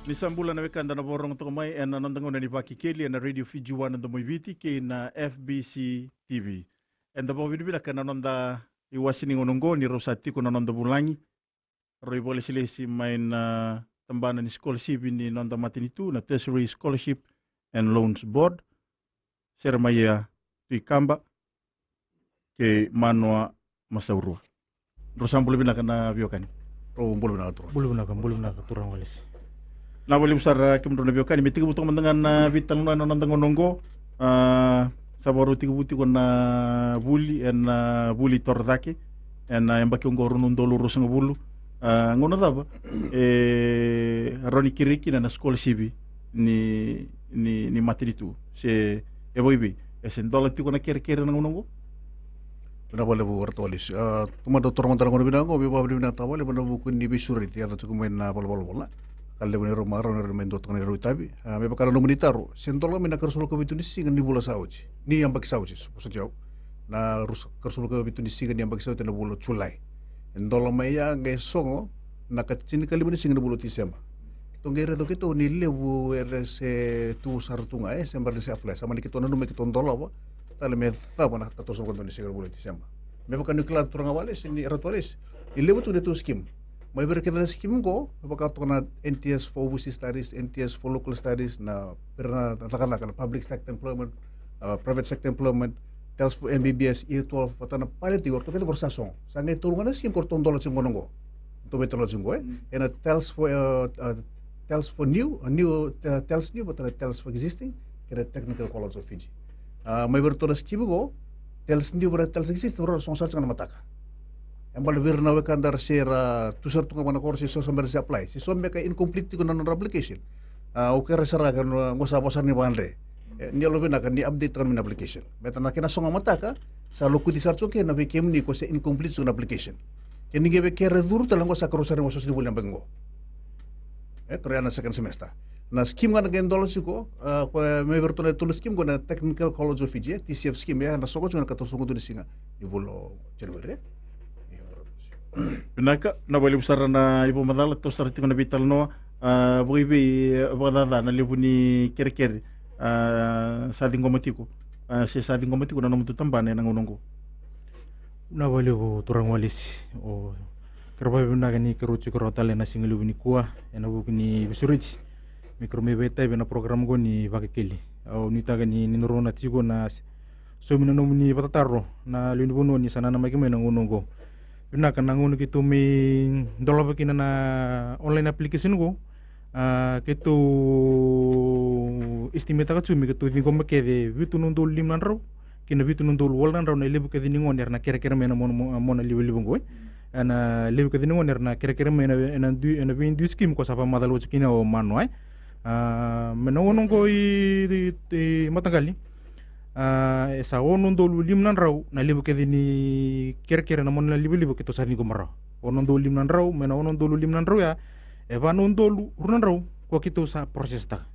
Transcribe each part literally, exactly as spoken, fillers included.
Ni sa bula na wekada na vakarorogo toka mai ena noda gauna ni Vakekeli ena Radio Fiji One na Domo i Viti kei na F B C T V. Eda vakavinavinaka na noda iwase ni gauna oqo ni rau sa tiko na noda vulagi, rau ivakalesilesi mai na tabana ni scholarship ni noda matanitu, na Tertiary Scholarship and Loans Board, Seremaia Tuikaba kei Manoa Masaurua. Drau sa bula vinaka na veiwekani. Drau bula vinaka, turaga. Bula vinaka, bula vinaka, turaga Walesi. Na vakalevu sara kemudrau na veiwekani, me tekivu toka mada ga na veitalanoa ena noda gauna oqo. A, sa vakarau tekivu tiko na vuli, ena vuli torocake ena yabaki oqo rua na udolu ruasagavulu. A, gauna cava e rawa ni kerei kina na scholarship ni, ni, ni matanitu, se e vakaivei, e se dola tiko na kerekere na gauna oqo? Vinaka vakalevu, Ratu Walesi. A, taumada, turaga, mada na gauna vinaka oqo, me vakavinavinakataka vakalevu ena vuku ni veisureti e yaco tiko mai na valenivolavola. Ka levu ni rau marau ni rau mai dua toka na rau itavi. A, me vaka na nomuni taro, se dola mai na ikaruasagavulu ka vitu ni siga ni vula sa oti, ni yabaki sa oti, so, vosoti au. Na ruas-, ikaruasagavulu ka vitu ni siga ni yabaki sa oti ena vula o Julai. E dola mai ya qai sogo na ikatinikalima ni siga ni vula o Tiseba. Keitou qai raica o keitou ni levu era se tu sara tu ga, e, se bera ni se apply. Sa mani keitou nanuma me keitou dolava tale me cava na ikatinikalima ni siga ni vula o Tiseba. Me vaka ni kila, turaga Walesi, ni, Ratu Walesi, ni levu tu na tu scheme. Mai vei ira kece na scheme qo, me vaka toka na N T S for Overseas Studies, N T S for Local Studies, na, vei ira na cakacaka, na public sector employment, a, private sector employment, TELS for M B B S, year twelve, vata na pilot, o ratou kece qori sa sogo. Sa qai tolu ga na scheme o ratou dola tiko qo, qo. Ratou veitalanoa tiko qo, e. Mm. Ena TELS for, a, a, TELS for New, a, new, a, TELS New, vata na TELS for Existing, kei na Technical College of Fiji. A, mai vei iratou na scheme qo, TELS New vata na TELS Existing, rau ra sogo sara tiko ga na mataka. E baleta vei ira na wekada era se ra tu sara tu ga vua na koro, se so sa bera se apply, se so beka incomplete tiko na nodra application. A, au kerea sara ga, qo sa vo sara ni vakadre. E, ni yalovinaka ni update taka na application. Baleta na kena sogo mataka sa lokuci sara tiko kina vei kemuni ko se incomplete tiko na application. Ke ni qai via kere curu tale, qo sa karua sara ni vula, so ni vula ni yabaki qo. E, karua ya na second semester. Na scheme ga na qai dola tiko, a, ko, e, mai vei iratou na tolu scheme qo, na Technical College of Fiji, e, T C F scheme, e, na sogo tiko na ikatinikalima ni siga ni vula o January, e. Vinaka, vinaka vakalevu sara na ivakamacala, toso sara tiko na veitalanoa. A, vakaivei, e, vakacaca na levu ni kerekere, a, sa ciqoma tiko, a, se sa ciqoma tiko na nomudou tabana ena gauna oqo? Vinaka vakalevu, turaga Walesi. O, keirau vakavinavinaka ni keirau tiko rawa tale ena siga levu nikua ena vuku ni veisureti me keirau mai vakaitavi ena program oqo ni Vakekeli. Au nuitaka ni, ni nodrau na tiko na s-, saumi na nomuni vakatataro na lewe ni vanua ni sa nanamaki mai na gauna oqo. Vinaka na gauna keitou mai dolava kina na online application oqo. A, keitou estimate-taka tu me keitou ciqoma kece vitu na udolu lima na drau kei na vitu na udolu walu na drau na levu kece ni gone era na kerekere mai ena mona, mo-, monalivaliva oqo, e. Ena levu kece ni gone era na kerekere mai ena, ena dui, ena veidui scheme ko sa vakamacala oti kina o Manoa, e. A, mai na gauna oqo i, i, i mataqali, a, e sa ono na udolu lima na drau na levu kece ni kerekere na monalivaliva keitou sa ciqoma rawa. Ono na udolu lima na drau, mai na ono na udolu lima na drau ya, e va na udolu rua na drau ko keitou sa process-taka.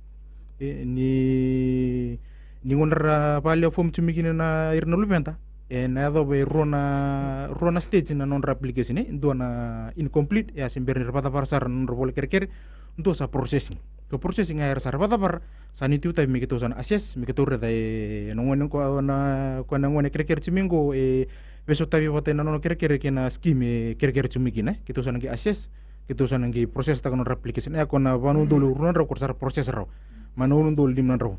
E, ni, ni gauna ra vakalewe form tu mai kina na ira na luveda, e na yacova e rua na, rua na stage na nodra application, e dua na incomplete, e a se bera ni ra vakacavara sara na nodra vola kerekere, dua sa processing. Ko processing ya era sa ra vakacavara, sa ni tu tavi me keitou sa na assess, me keitou raica e na gone ko na, ko na gone kerekere tu mai qo, e veisotavi vata na nona kerekere kei na scheme e kerekere tu mai kina, e. Keitou sa na qai assess, keitou sa na qai process-taka na nodra application. E a ko na va na udolu rua na drau ko ra sa ra process rawa. Mai na ono na udolu lima na drau.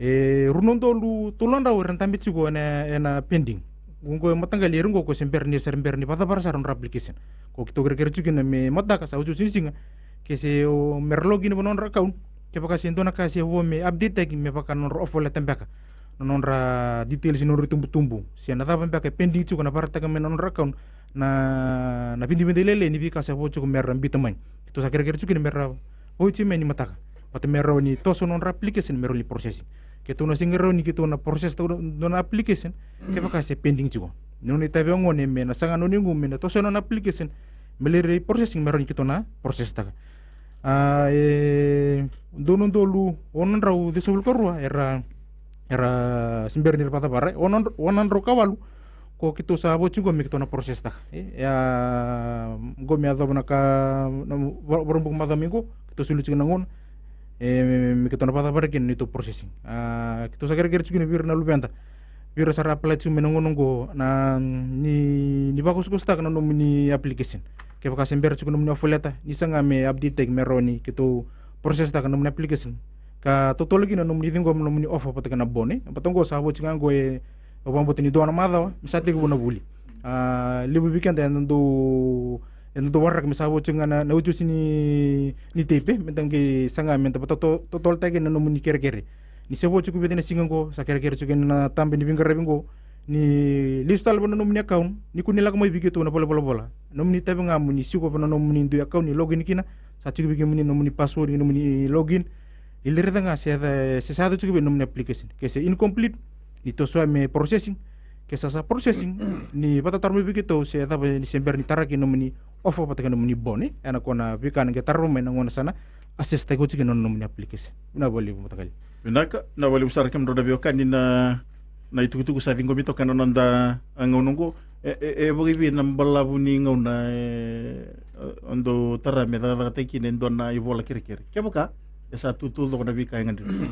E rua na udolu tolu na drau era na dabe tiko ena, ena pending. Oqo e mataqali era oqo ko se bera ni, sa ra bera ni vakacavara sara na nodra application. Ko keitou kerekere tiko kina me mataka sa oti, oti ni siga, ke se o me ra login vua na nodra account, kevaka se dua na ka se vo me update-taki me vaka na nodra offer letter beka, na nodra details ni nodra itubutubu, se na cava beka e pending tiko na vakaraitaka mai na nodra account, na, na vidavida lailai ni veika sa vo tiko me ra biuta mai. Keitou sa kerekere tiko kina me ra vauci mai ni mataka, vata me rawa ni toso na nodra application me rawa ni processing. Keitou na sega ni rawa ni keitou na process-taka na nona application kevaka se pending tiko. Ni nona itavi o gone me na saga na nona igu me na toso na nona application me lai rai processing me rawa ni keitou na process-taka. A, e dua na udolu ono na drau ciwasagavulu ka rua era, era se bera ni ra vakacavara, e ono na dr-, ono na drau ka walu ko keitou sa vo tiko qo me keitou na process-taka. E, e a, qo me yacova na ka, na va-, Vakaraubuka macawa mai qo, Keitou soli tiko na gauna e me keitou na vakacavara kina neitou processing. A, keitou sa kerekere tiko kina vei ira na luveda, vei ira sa ra apply tiko mai na gauna oqo, na ni, ni vakusakusataka na nomuni application. Kevaka se bera tiko na nomuni offer letter, ni saga me update-taki me rawa ni keitou process-taka na nomuni application, ka totolo kina na nomuni ciqoma na nomuni offer vata kei na bone. Baleta oqo sa vo tiko ga oqo e, au vakabauta ni dua na macawa me sa tekivu na vuli. A, levu vei keda eda dau, eda dau waraka me sa vo tiko ga na, na iotioti ni, ni teipi, me da qai saga me da vakatotolotaki na nomuni kerekere. Ni se vo tiko vei na siga oqo, sa kerekere tiko na tabana ni veiqaravi oqo, ni lesu tale vua na nomuni account, ni kua ni lako mai vei keitou na valenivolavola. Nomuni tavi ga mo ni sikova na nomuni dui account ni login kina, sa tiko vei kemuni na nomuni password, na nomuni login. Ni raica ga se, se sa yaco tiko vei na nomuni application. Ke se incomplete, ni tosoya me processing. Ke sa sa processing, ni vakatataro mai vei keitou se cava ni se bera ni tara kina na nomuni offer vata kei na nomuni bone. Ena kena veika na qai tarava mai na gauna sa na assess-taki oti kina na nomuni application. Vinaka vakalevu mataqali. Vinaka, vinaka vakalevu sara kemudrau na veiwekani na, na itukutuku sa ciqomi toka ena noda gauna oqo. E, e, e vakaevei na balavu ni gauna e, e, o dau tara me cakacakataki kina e dua na ivola kerekere? Kevaka e sa tu taucoko na veika e gadrevi.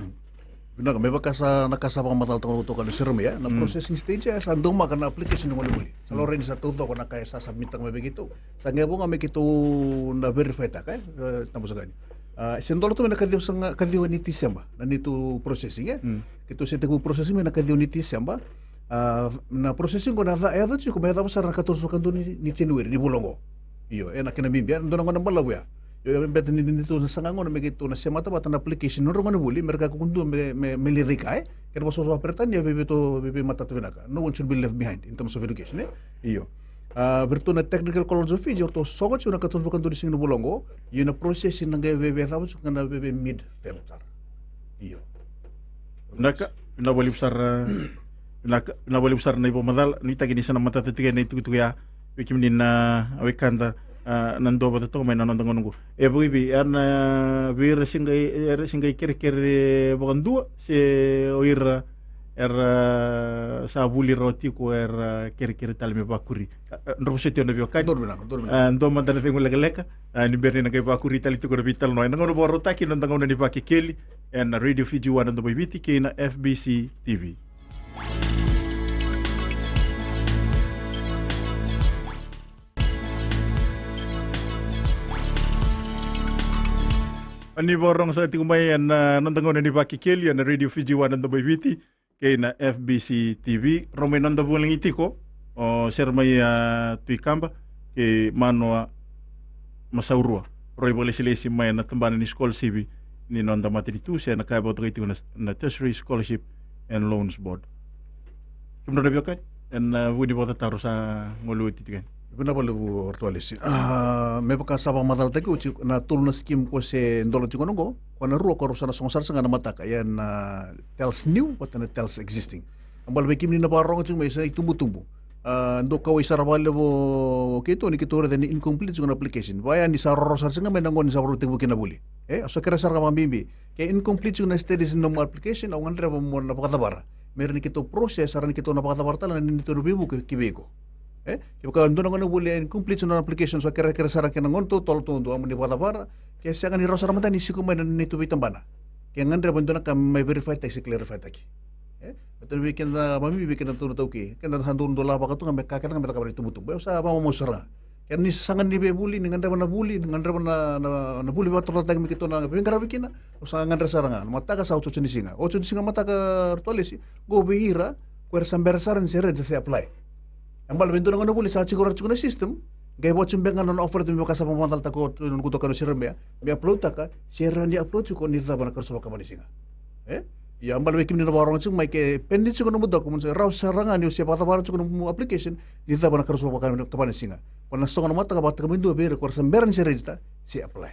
Vinaka, me vaka sa na ka sa vakamacalataka toka o Seremaia, na processing stage e sa daumaka na application ni gonevuli. Sa laurai ni sa taucoko na ka e sa submit-taka mai vei keitou. Sa qai vo ga me keitou na verify-taka, e, e, tabu saka ni. A, se dola tu mai na kaciwa saka, kaciwa ni Tiseba na neitou processing, e. Keitou se tekivu processing mai na kaciwa ni Tiseba. A, na processing qo na ca-, e yaco tiko me yacova sara na katolu vakaciwa ni, ni January ni vula oqo. Io, e na kena bibi, e na dua na gauna balavu ya. Io, e beta ni, ni, ni tou na saga gauna me keitou na semata vata na application ni nodrau gonevuli, me ra kakua dua me, me, me lai caka, e. Kena vosavosa vakaperitania, e vei, vei tou, vei, veimatata vinaka. No one should be left behind in terms of education, e. Io. A, vei ratou na Technical College of Fiji, o ratou sogo tiko na katolu vakaciwa ni siga ni vula oqo, io na process na qai vei, vei cava tiko na vei, vei mid Feb tara. Io. Vinaka, vinaka vakalevu sara, vinaka, vinaka vakalevu sara na ivakamacala, nuitaki ni sa na matata tiko na itukutuku ya, vei kemuni na wekada, a, na duavata toka mai na noda gauna oqo. E vakaevei, a na vei ira se qai, era se qai kerekere vakadua, se o ira era sa vuli rawa tiko era kerekere tale me vakuri. A, a, drau vosoti au na veiwekani. Donu vinaka, donu vinaka. A, dua mada na cegu lekaleka, a, ni bera ni na qai vakuri tale tiko na veitalanoa. Ena gauna vakarautaki, na noda gauna ni Vakekeli, ena Radio Fiji One na Domo i Viti, kei na F B C T V. Ni vakarorogo saka tiko mai ena, a, noda gauna ni Vakekeli ena Radio Fiji One na Domo i Viti kei na F B C T V. Rau mai noda vulagi tiko o Seremaia, a, Tuikaba kei Manoa Masaurua. Rau ivakalesilesi mai na tabana ni sikolasivi ni noda matanitu, se na ka e vakatokai tiko na, na Tertiary Scholarship and Loans Board. Kemudrau na veiwekani, ena, a, vuku ni vakatataro sa gole oti tiko yani. Vinaka vakalevu Ratu Alesi. A, me vaka sa vakamacalataki oti, na tolu na scheme ko se dola tiko na oqo, ko na rua ko rau sa na sogo sara saka ga na mataka, ia na TELS new vata na TELS existing. A, bala vei kemuni na vakarorogo tiko mai, sa itubutubu. A, dau kauwai sara vakalevu o keitou ni keitou raica ni incomplete tiko na application. Vaya ni sa roro sara saka ga mai na gauna ni sa vakarau tekivu kina na vuli. E, au sa kerea sara ga vakabibi. Ke incomplete tiko na status ni nomu application, au gadreva mo na vakacavara. Me rawa ni keitou process, sa rawa ni keitou na vakacavara tale na neitou na veivuke ki vei iko. E, kevaka e dua na gonevuli e incomplete na application, sa kerekere sara kei na gauna totolo taudua mo ni vakacavara, ke sega ni rawa sara mada ni siko mai na neitou veitabana. Ke gadreva e dua na ka me mai verify-taki se clarify-taki. E, baleta vei keda, vakabibi vei keda na taukei, keda sa dau dau lavaka tu ga me ka kece ga me caka vei na itubutubu. E, au sa vakamamasu sara ga. Ke ni saga ni veivuli, ni gadreva na vuli, ni gadreva na, na, na vuli vakatorocaketaki me keitou na veiqaravi kina, au sa gadreva sara ga. Na mataka sa otioti ni siga. Otioti ni siga na mataka, Ratu Alesi, qo vei ira ko era sa bera sara ni se ready se apply. E bala vei dua na gonevuli sa tiko rawa tiko na system, qai vo tiko beka ga na nona offer letter me vaka sa vakamacalataka o noqu itokani o Seremaia, me upload-taka, se rawa ni upload tiko ni cava na karua ni siga. E? Ia, a bala vei kemuni na vakarorogo tiko mai ke pending tiko nomu documents, e rawa sara ga ni o se vakacavara tiko nomu application, ni cava na karua ni siga. Ko na sogo na mataka vakataka mai dua vei ira ko ra sa bera ni se register, se apply.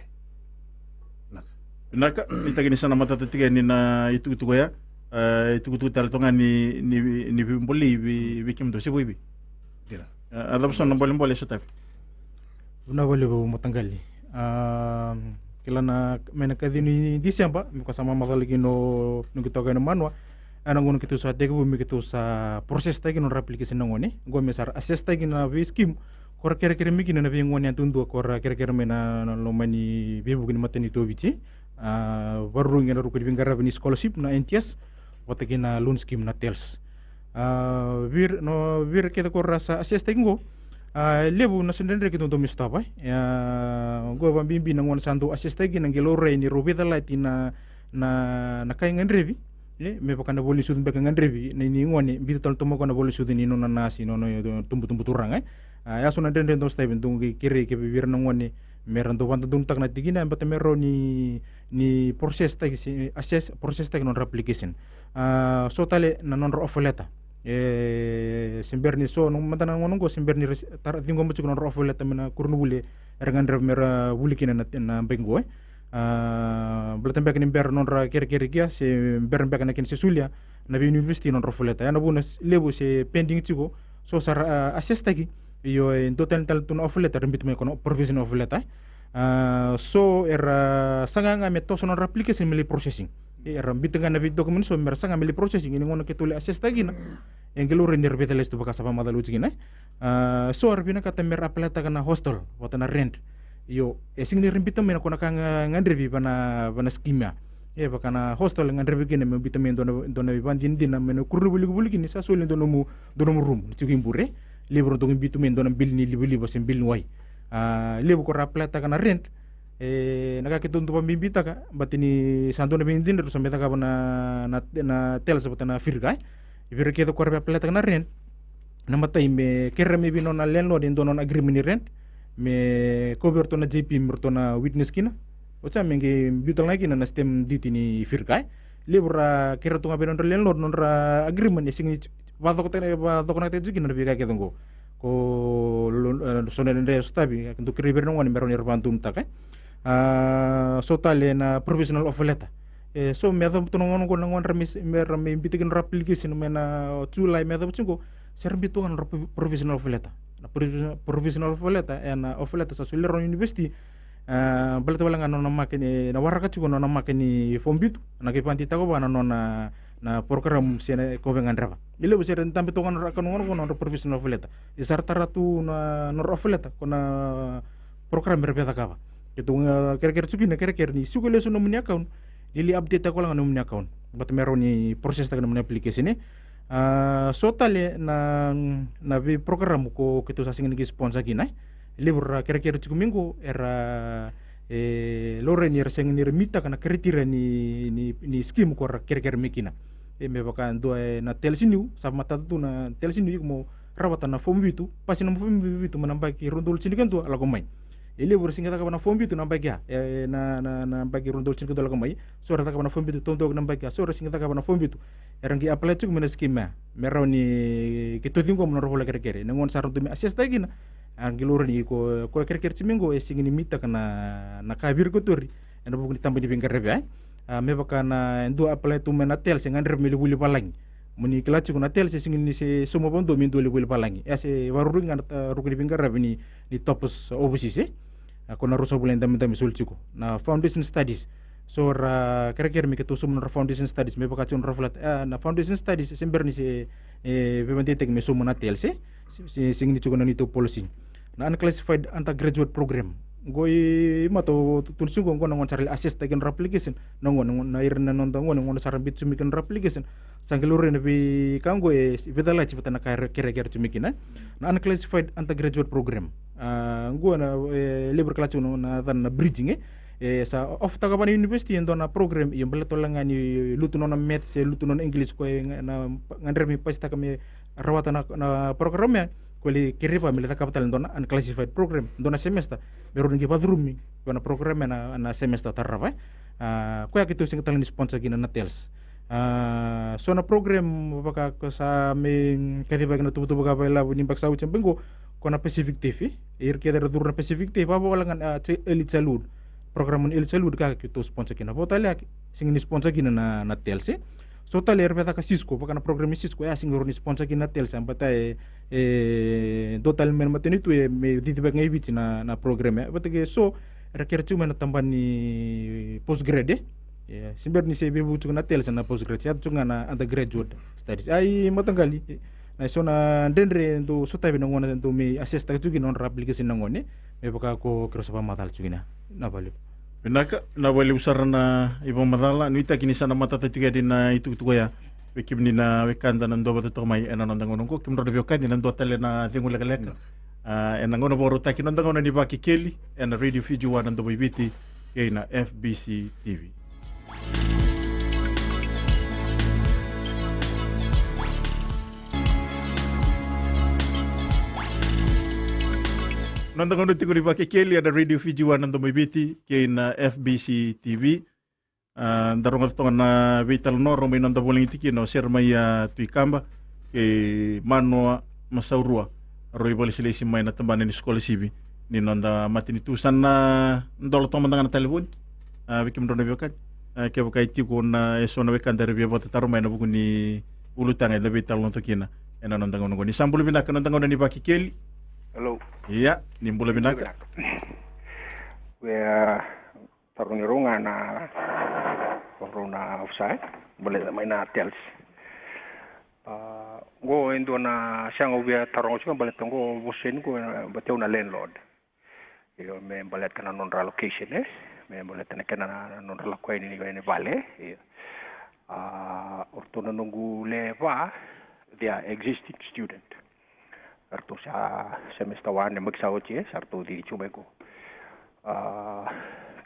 Vinaka. Vinaka, nuitaki ni sa na matata tiko yani na itukutuku ya. E, itukutuku tale toka ga ni, ni, ni veibolei vei, vei kemudou se vakaevei. Dina. E, a cava so na bolebole e sotavi? Vinaka vakalevu mataqali. A, kila na, mai na kaciwa ni December, me ko sa mamacala kina o noqu itokani o Manoa. Ena gauna keitou sa tekivu me keitou sa process-taki na nodra application na gone. Qo me sa ra assess-taki na vei scheme Ko ra kerekere mai kina na veigone yadudua ko ra kerekere mai na, na loma ni veivuke ni matanitu o Viti. A, varurugi ena ruku ni veiqaravi ni scholarship na N T S vata kei na loan scheme na TELS. A, vei ira, no, vei ira kece ko ra sa assess taki qo, a, levu na so dredre keitou dau mai sotava. A, qo e vabibi na gauna sa dau assess taki na qai laurai ni rau veicalati na, na, na ka e gadrevi. E, me vaka na voli ni sucu beka e gadrevi, ni, ni gone, biuta tale tu mai ko na voli ni sucu ni nona nasi, nona, e, tubutubu turaga, e. A, e a so na dredre dau sotava, dau qai kerei ke vei ira na gone, me ra dau vakadodonutaka na tikina, e, baleta me rawa ni, ni process taki se, assess, process taki nodra application. A, so tale na nodra offer letter. E, se bera ni so, na mada na gauna qo, se bera ni ra s-, tara, ciqoma tiko nodra offer letter mai na koronivuli era gadreva me ra vuli kina na, na, na baqe qo, e. A, baleta beka ni bera nodra kerekere kia, se bera beka na kena se solia na veiuniversity nodra offer letter. Ya na vuna s-, levu se pending tiko, so sa ra, a, assess taki, io, e dua tale, tale tu na offer letter, era biuta mai ko na provisional offer letter. A, so era saga ga me toso nodra application me lai processing. Era biuta ga na vei document so me ra saga me lai processing, ia ni gauna keitou lai assess taki kina, e qai laurai ni ra veicalati tu vaka sa vakamacala oti kina, e. A, so era vinakata me ra apply taka na hostel vata na rent. Io, e sega ni ra biuta mai na ko na ka ga, gadrevi va na, va na scheme ya. E vaka na hostel e gadrevi kina me biuta mai dua na, dua na ivakadinadina mai na koronivuli ko vuli kina ni sa soli dua nomu, dua nomu room ni tiko i bure. Levu era dau qai biuta mai dua na bill ni livaliva se bill ni wai. A, levu ko ra apply taka na rent. E, na ka keitou dau vakabibitaka, baleta ni sa dua na veidina ratou sa mai cakava na, na, na TELS vata na FIRC, e. Vei ira kece ko ra via apply taka na rent, na imatai me kerea mai vei nona landlord e dua nona agreement ni rent, me kauvi iratou na J P me ratou na witness kina. Oti ya me qai biu tale ga kina na stamp duty ni FIRC, e. Levu ra kerea tu ga vei nodra landlord nodra agreement, e sega ni vakacokotakia, vakacokotakia tiko kina na veika kece qo. Ko lo-, e, so na dredre e sotavi, e dau kerei vei ira na gone me rawa ni ra vakadonutaka, e. A, so tale na provisional offer letter. E, so me yacova tu na gauna qo na gauna ra mai s-, me ra mai biuta kina nodra application mai na July me yacova tiko qo, se ra biuta tu ga nodra pro-, provisional offer letter. Na provisional, provisional offer letter, e na offer letter sa solia rawa na university, a, baleta wale ga na nona make ni, na waraka tiko na nona make ni form vitu, na qai vakadeitaka vua na nona, na program se na ka o via gadreva. E levu se ra dabe toka ga nodra, ka na gauna qo nodra provisional offer letter. E sa ra tara tu na nodra offer letter ko na program era via cakava. Keitou, a, kerekere tiko kina, kerekere ni suka lesu nomuni account, ni lai update taka wale ga nomuni account. Baleta me rawa ni process taka nomuni application, e. A, so tale na, na vei program ko keitou sa sega ni qai sponsor kina, e. Levu ra kerekere tiko mai qo, era, e, laurai ni ra sega ni ra meet taka na criteria ni, ni, ni scheme ko ra kerekere mai kina. E, me vaka dua, e, na TELS New, sa matata tu na TELS New, iko mo rawata na form vitu, pasi na form vitu mai na yabaki rua na udolu tinikadua lako mai. E levu era sega ni cakava na form vitu na yabaki ya, e, na, na, na yabaki rua na udolu tinikadua lako mai. So era cakava na form vitu, taudaku na yabaki ya, so era sega ni cakava na form vitu. Era qai apply tiko mai na scheme ya. Me rawa ni keitou ciqoma nodra vola kerekere. Na gauna sa ratou mai assess taki kina, a qai laurai ni ko, ko kerekere tiko mai qo, e sega ni meet taka na, na ka vei ira keitou, ena vuku ni tabana ni veiqaravi ya, e. A, me vaka na dua apply tu mai na TELS, e gadreva me lai vuli valagi. Mo ni kila tiko na TELS e sega ni se sauma vakadua me dua lai vuli valagi. E a se varurugi ga na, a, ruku ni veiqaravi ni, ni Topos Overseas, e. A, ko na ruasagavulu na dabedabe soli tiko. Na foundation studies. So ra kerekere me keitou sauma nodra foundation studies, me vaka tiko nodra offer letter. A, na foundation studies, se bera ni se, e, veivakadeitaki me sauma na TELS, e. Se, se, sega ni tiko na neitou policy. Na unclassified undergraduate program. Qo i matou tu, tu, tu, qo, qo na gauna sa ra lai assess taki nodra application. Na gauna, na gauna, na ira na noda gauna, gauna sa ra biuta tiko mai kina nodra application. Sa qai laurai na veika qo e veicalati vata na ka era kerekere tiko mai kina. Na unclassified undergraduate program. A, qo na, e, levu era kila tiko na, na, na bridging, e. E sa offer taka vua na university e dua na program, io baleta wale ga ni lutu nona maths, e lutu nona English ko e ga na, gadreva me pasitaka me rawata na, na program ya, ko lai kerei vua me lai cakava tale dua na unclassified program, dua na semester, me rawa ni qai vakacurumi vua na program ya na, na semester tarava, e. A, koya keitou sega tale ni sponsor kina na TELS. A, so na program vaka ko sa mai kacivaki na tuvatuva ka vakailavo ni yabaki sa oti yabaki qo, ko na Pacific TAFE, e. Ira kece era curu na Pacific TAFE, vaka wale ga na, a, chi-, early childhood. Program ni early childhood ka keitou sponsor kina. Vo tale ya, sega ni sponsor kina na, na TELS, e. So tale era via caka Cisco, vaka na program ni Cisco, e a sega ni rawa ni sponsor kina na TELS, e, baleta e, e dua tale mai na matanitu e mai cicivaki ga i Viti na, na program ya. Baleta ke so era kere tiko mai na tabana ni postgrad, e. E, se bera ni se veivuke tiko na TELS na postgrad, se yaco tiko ga na undergraduate studies. A, i mataqali, e, Na eso na dredre dou sotavi na gauna dou mai assess taka tiko kina nodra application na gone, me vaka ko keirau sa vakamacala tiko kina. Vinaka vakalevu. Vinaka, vinaka vakalevu sara na ivakamacala. Nuitaki ni sa na matata tiko yani na itukutuku oya vei kemuni na wekada na dou vata toka mai ena noda gauna oqo. Kemudrau na veiwekani, na dua tale na cegu lekaleka. A, ena gauna vakarautaki, noda gauna ni Vakekeli ena Radio Fiji One na Domo i Viti kei na F B C T V. Noda gauna tiko ni Vakekeli ena Radio Fiji One na Domo i Viti kei na F B C T V. A, da rogoca toka na veitalanoa rau mai noda volagiti kina o Seremaia Tuikaba kei Manoa Masaurua, rau ivakalesilesi mai na tabana ni sikolasivi ni noda matanitu. Sa na dola toka mada ga na talevoni, a, vei kemudrau na veiwekani. A, kevaka e tiko na eso na wekada era via vakatataro mai ena vuku ni ulutaga eda veitalanoa toka kina ena noda gauna oqo. Ni sa bula vinaka, noda gauna ni Vakekeli. Hello. Ia, ni bula vinaka. Vinaka. Via tarogi rau ga na rau na ofisa, e, baleta mai na TELS. A, oqo e dua na sega au via taroga tiko, baleta oqo vosa ni oqo, e, baleta au na landlord. Io, me baleta na nodra allocation, e, me baleta na kena na nodra lako yani ni vale, io. A, o ratou na noqu lewe va, they are existing student. Ratou sa semester one, e, maki sa oti, e, sa ratou cici tu mai qo. A,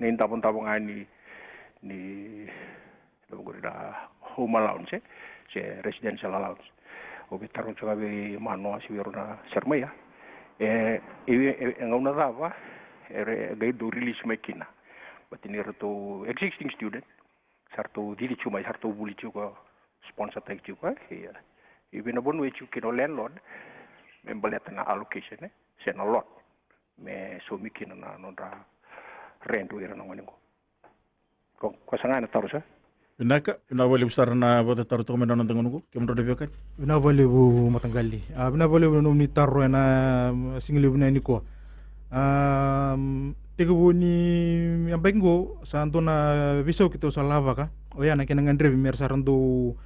na idavodavo ga ni, ni, na vaqori na home allowance, e, se residential allowance. Au via taroga tiko ga vei Manoa se vei rau na Seremaia. E, e, e, e gauna cava era qai dau release mai kina? Baleta ni ratou existing student, sa ratou cici tiko mai, sa ratou vuli tiko, sponsor taki tiko, e, ia. E vei na vanua e tiko kina o landlord me baleta na allocation, e, se na lot me saumi kina na nodra rent o ira na gone qo. Ko, ko sa ga na taro sa. Vinaka, vinaka vakalevu sara na vakatataro toka mai na noda gauna qo, kemudrau na veiwekani. Vinaka vakalevu mataqali. A, vinaka vakalevu na nomuni taro ena, mm, siga levu nikua. A, mm, tekivu ni yabaki qo sa dua na veisau keitou sa lavaka. Oya na kena gadrevi mera sa ra dau,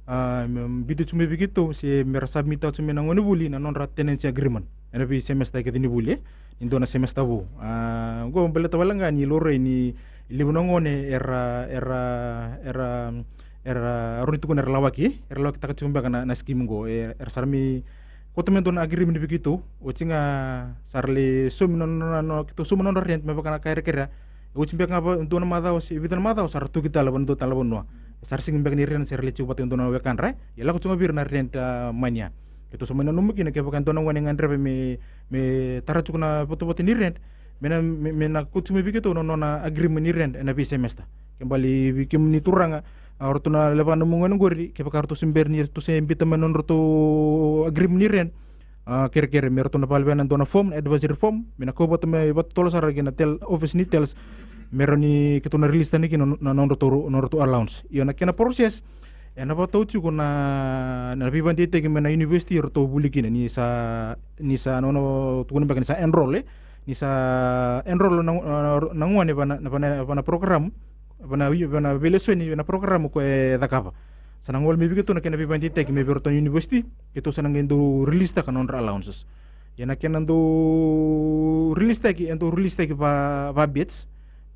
a, mm, biuta tu mai vei keitou se mera submit-taka tu mai na gonevuli na nodra tenancy agreement ena vei semester kece ni vuli, e, ni dua na semester vou. A, qo baleta wale ga ni laurai ni levu na gone era, era, era, era, rawa ni tukuna era lawaki, era lawakitaka tiko beka na, na scheme qo, e, era sa ra mai kauta mai e dua na agreement vei keitou, oti ga sa ra lai saumi na, na, na, na, keitou sauma na nodra rent me vaka na ka era kerea. Oti beka ga va, dua na macawa se vica na macawa sa ra tuki tale vua na dua tale na vanua. Sa ra sega beka ni rent, se ra lai tiko vata e dua na wekadra, e lako tiko ga vei ira na rent, a, mania. Keitou sa mai nanuma kina kevaka e dua na gone e gadreva me, me tara tiko na votavota ni rent, me na, me, me na kauta tiko mai vei keitou na nona agreement ni rent ena vei semester. Ke bale vei kemuni turaga, a, o ratou na lewe va na nomu gone qori, kevaka ratou se bera ni ratou se biuta mai na nodratou agreement ni rent, a, kerekere me ratou na vakalevea na dua na form, advisory form, me na kau vata mai vakatotolo sara kei na TEL, office ni TELS, me rawa ni keitou na release tani kina na, na nodratou, nodratou allowance. Io, na kena process, ena vakatau tiko na, na veivakadeitaki mai na university ratou vuli kina, ni sa, ni sa, na, na, tukuna beka ni sa enroll, e? Ni sa enroll na, na, na gone va na, na, va na, va na program, va na, va na veilesoni, va na program ko e cakava. Sa na gole mai vei keitou na kena veivakadeitaki mai vei ratou na university, keitou sa na qai dau release taka na nodra allowances. Ia na kena dau release taki, e dau release taki va, va batch,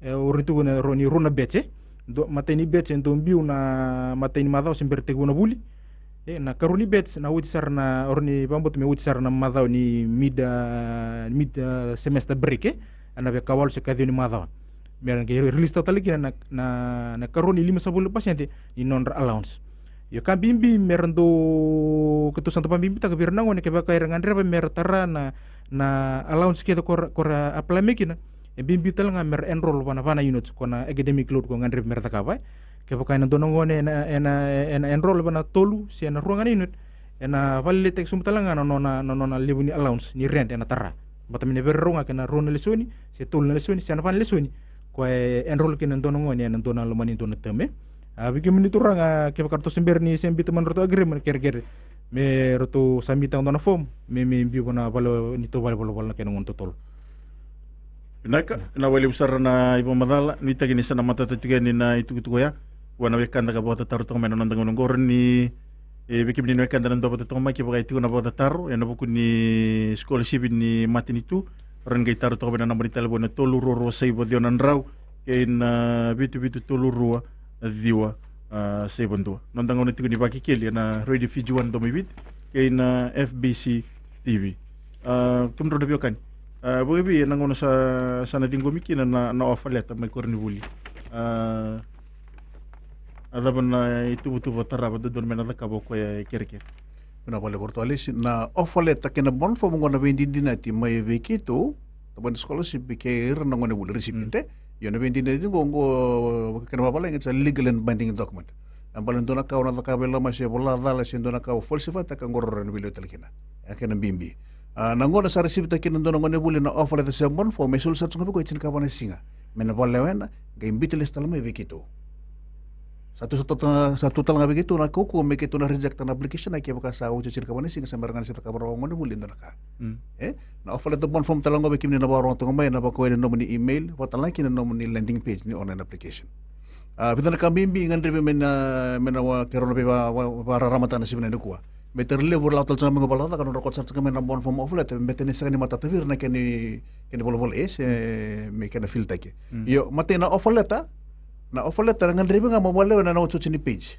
e, o ratou tukuna ni rua na batch, e. Dua, matai ni batch e dau biu na matai ni macawa se bera tekivu na vuli. E, na karua ni batch na oti sara na, o ratou na vakabauta me oti sara na macawa ni mid, a, mid, a, semester break, e. Ena vei kawalu se kaciwa ni macawa. Me ra qai release-taka tale kina na, na, na karua ni limasagavulu na pasede ni nodra allowance. Io, ka bibi me ra dau, keitou sa dau vakabibitaka vei ira na gone kevaka era gadreva me ra tara na, na allowance kece ko ra, ko ra apply mai kina. E bibi tale ga me ra enroll va na, va na unit ko na academic load ko gadreva me ra cakava, e. Kevaka ena dua na gone ena, ena, ena enroll va na tolu se na rua ga na unit, ena vakalailaitaki sobu tale ga na nona, na nona levu ni allowance ni rent ena tara. Baleta me na veiraurau ga kei na rua na lesoni se tolu na lesoni se na va na lesoni ko e enroll kina e dua na gone ena dua na loma ni dua na term, e. A, vei kemuni turaga, kevaka ratou se bera ni se biuta mai na nodratou agreement, kerekere me ratou submit-taka e dua na form me, me biu va na vale ni tou valenivolavola na kena gauna totolo. Vinaka, vinaka vakalevu sara na ivakamacala. Nuitaki ni sa na matata tiko yani na itukutuku oya vua na wekada ka vakatataro toka mai na noda gauna oqori ni E vei kemuni na wekada na dua vata toka mai, kevaka e tiko na vakatataro ena vuku ni scholarship ni matanitu, rawa ni qai taro toka mai na naba ni talevoni na tolu rua rua saiva ciwa na drau kei na vitu vitu tolu rua ciwa, a, saiva dua. Noda gauna tiko ni Vakekeli ena Radio Fiji One Domo i Viti kei na F B C T V. A, kemudrau na veiwekani, a, vakaevei ena gauna sa, sa na ciqomi kina na, na offer letter mai koronivuli? A, a cava na ituvatuva tarava dodonu me na cakava o koya e kerekere? Vinaka vakalevu Ratu Alesi. Na offer letter kei na bond form oqo na veidinadinati mai vei keitou, tabana ni scholarship, kei ira na gonevuli, recipient, e? Io, na veidinadinati oqo, oqo kena vavalagi, it's a legal and binding document. E baleta dua na ka o na cakava e loma, se vola cala, se dua na ka o falsifataka, oqo rawa ni veiliutaki kina. E kena bibi. A, na gauna sa receive-taka kina dua na gonevuli na offer letter se bond form, e soli sara tu ga vei koya e tinikava na siga me na vakalewena, qai biuta lesu tale mai vei keitou. Sa tu, sa tu, sa tu tale ga vei keitou na kaukauwa me keitou na reject na application, a, kevaka sa oti e tinikava na siga, sa bera ga ni se cakava rawa o gonevuli e dua na ka. E? Na offer letter bond form tale ga oqo vei kemuni na vakarorogo toka mai, ena vakau ena nomuni email, vaka tale ga kina na nomuni landing page ni online application. A, vica na ka bibi e gadrevi me na, me na, a, keirau na veiva, va, vakararamataka ena siga vinaka nikua. Me tara levu, rawa tale tu ga me qai vakalacataka, nodra kauta sara tu ga mai na bond form offer letter, me tani sega ni matata vei ira na kena, kena volavola, e, se me kena fill-taki. Io, matai na offer letter, na offer letter e gadrevi ga mo vakalewena na otioti ni page.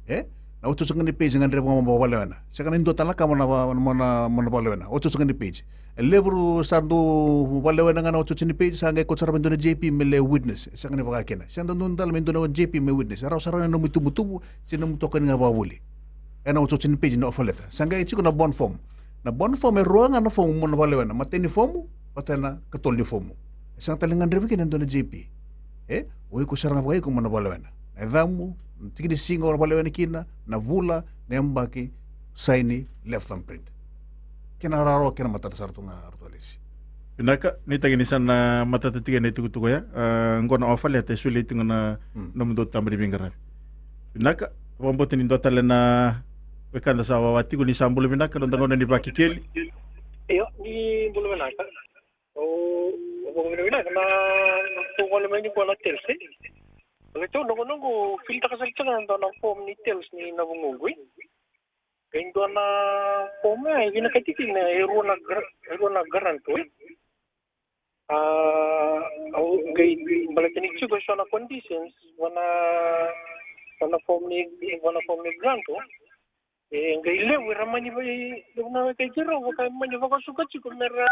E? Na otioti ga ni page e gadrevi ga mo vakalewena. Sega ni dua tale na ka mo na va, mo na, mo na vakalewena. Otioti ga ni page. E levu sa dau vakalewena ga na otioti ni page, sa qai kauta sara mai e dua na J P me lai witness. Sega ni vaka kina. Sega ni dodonu tale me dua na J P me witness. E rawa sara ga na nomu ituvatuva, se nomu itokani ga vakavuli. Ena otioti ni page na offer letter. Sa qai tiko na bond form. Na bond form e rua ga na form mo na vakalewena. Matai ni form vata na katolu ni form. E sega tale ni gadrevi kina e dua na J P. E? O iko sara ga vakaiko mo na vakalewena. Na yacamu, na tiki ni siga o na vakalewena kina, na vula, na yabaki, saini, left thumbprint. Kena rawarawa, kena matata sara tu ga, Ratu Alesi. Vinaka, nuitaki ni sa na matata tiko na itukutuku oya. A, oqo na offer letter e solia tiko na nomudou tabana ni veiqaravi. Vinaka, vakabauta ni dua tale na wekada sa wawa tiko. Ni sa bula vinaka, noda gauna ni Vakekeli. Io, ni bula vinaka. O, o vakavinavinaka na, na tou gole mai nikua na TELS, e. Baleta au na gauna oqo, fill-taka sara tiko na dua na form ni TELS ni Navugoqu, e. Qai dua na form, e, vinakati kina e rua na gra-, e rua na guarantor, e. A, au qai baleta ni tiko eso na conditions vua na, vua na form ni, vua na form ni guarantor. E qai levu era mani vei, levu na weka i keirau vaka mani vakasuka tiko mera,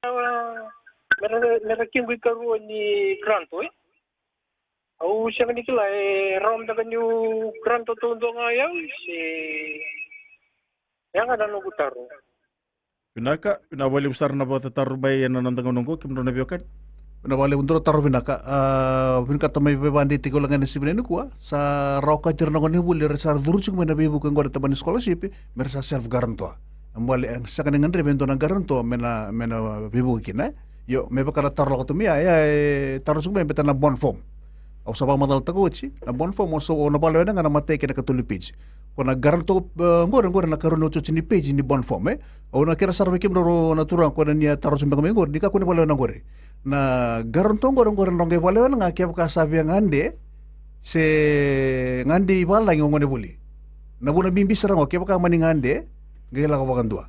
mera, mera kequ ikarua ni guarantor, e. Au sega ni kila, e rawa beka niu guarantor taudua ga o yau, se ya ga na noqu taro. Vinaka, vinaka vakalevu sara na vakatataro mai ena noda gauna oqo, kemudrau na veiwekani. Vinaka vakalevu, dua na taro vinaka. A, vinakata mai veivakadeitaki wale ga ena siga vinaka nikua, sa rawa okati ira na gonevuli era sa curu tiko mai na veivuke oqori e tabana ni scholarship, mera sa self guarantor. E bale, e sega ni gadrevi e dua na guarantor me na, me na veivuke kina, e? Io, me vaka na taro lako tu mai ya, e, e taro tiko mai baleta na bond form. Au sa vakamacalataka oti, na bond form o sa, o na vakalewena ga na matai kei na katolu ni page. Ko na guarantor, e, oqori, oqori na ikarua ni otioti ni page ni bond form, e. Au na kerea sara vei kemudrau na turaga ko na, ni a taro tiko beka mai oqori, ni kakua ni vakalewena oqori. Na guarantor oqori, oqori na qai vakalewena ga kevaka sa via gade, se gade i valagi o gonevuli. Na vuna bibi sara ga oqo, kevaka mani gade, qai lako vakadua.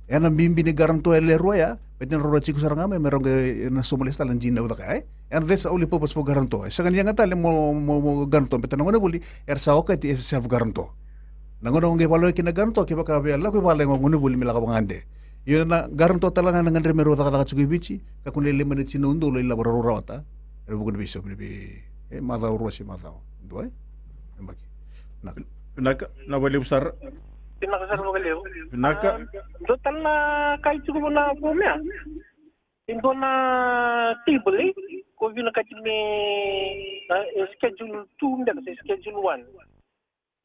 E na bibi ni guarantor e lewe rua ya, baleta ni rau na tiko sara ga mai, me rau qai na sauma lesu tale na dinau caka, e? And that's the only purpose for guarantor. E sega ni yaga tale mo, mo, mo guarantor, baleta na gonevuli era sa okati e self guarantor. Na gauna o qai vakalewena kina na guarantor, kevaka via lako i valagi o gonevuli me lako vakagade. Io, na guarantor tale ga na gadrevi me rau cakacaka tiko i Viti, kakua ni lailai mai na tini na udolu e ilavo rau rawata ena vuku ni veisaumi ni vei, e, macawa rua se macawa dua, e? Yabaki. Vinaka. Vinaka, vinaka vakalevu sara. Vinaka sara vakalevu. Vinaka. A, dua tale na ka e tiko vua na form ya. E dua na table, e, ko vinakati me, a, e schedule two beka se schedule one.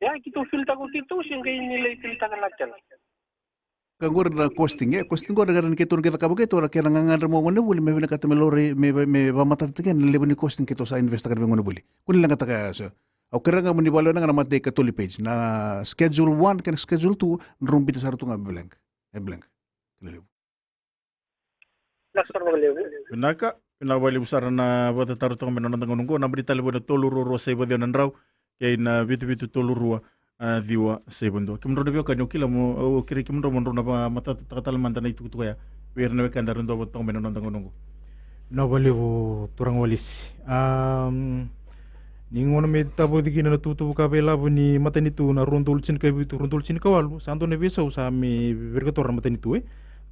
Ya, keitou fill-taka o keitou se qai ni lai fill-taka na TELS. Ka qori na costing, e, costing qori na keitou na qai cakava keitou, na kena gagadre mai o gonevuli me vinakata me laurai, me, me, me vakamatatataki na levu ni costing keitou sa invest-taka vei gonevuli. Ko ni leqataka ya, so. Au kerea ga mo ni vakalewena ga na matai katolu ni page. Na schedule one kei na schedule two, drau biuta sara tu ga blank. E blank. Kena levu. Vinaka sara vakalevu. Vinaka, vinaka vakalevu sara na vakatataro toka mai na noda gauna oqo, naba ni talevoni na tolu rua rua saiva ciwa na drau, kei na vitu vitu tolu rua a, ciwa saiva dua. Kemudrau na veiwekani, au kila mo, au kerei kemudrau mo drau na vakamatatataka tale mada na itukutuku ya vei ira na wekada era dau vata toka mai na noda gauna oqo. Vinaka vakalevu turaga Walesi. Am, ni gauna me tavoci kina na tuvatuva ka veilavu ni matanitu na rua na udolu tinikavitu, rua na udolu tinikawalu, sa dua na veisau sa mai virikotora na matanitu, e,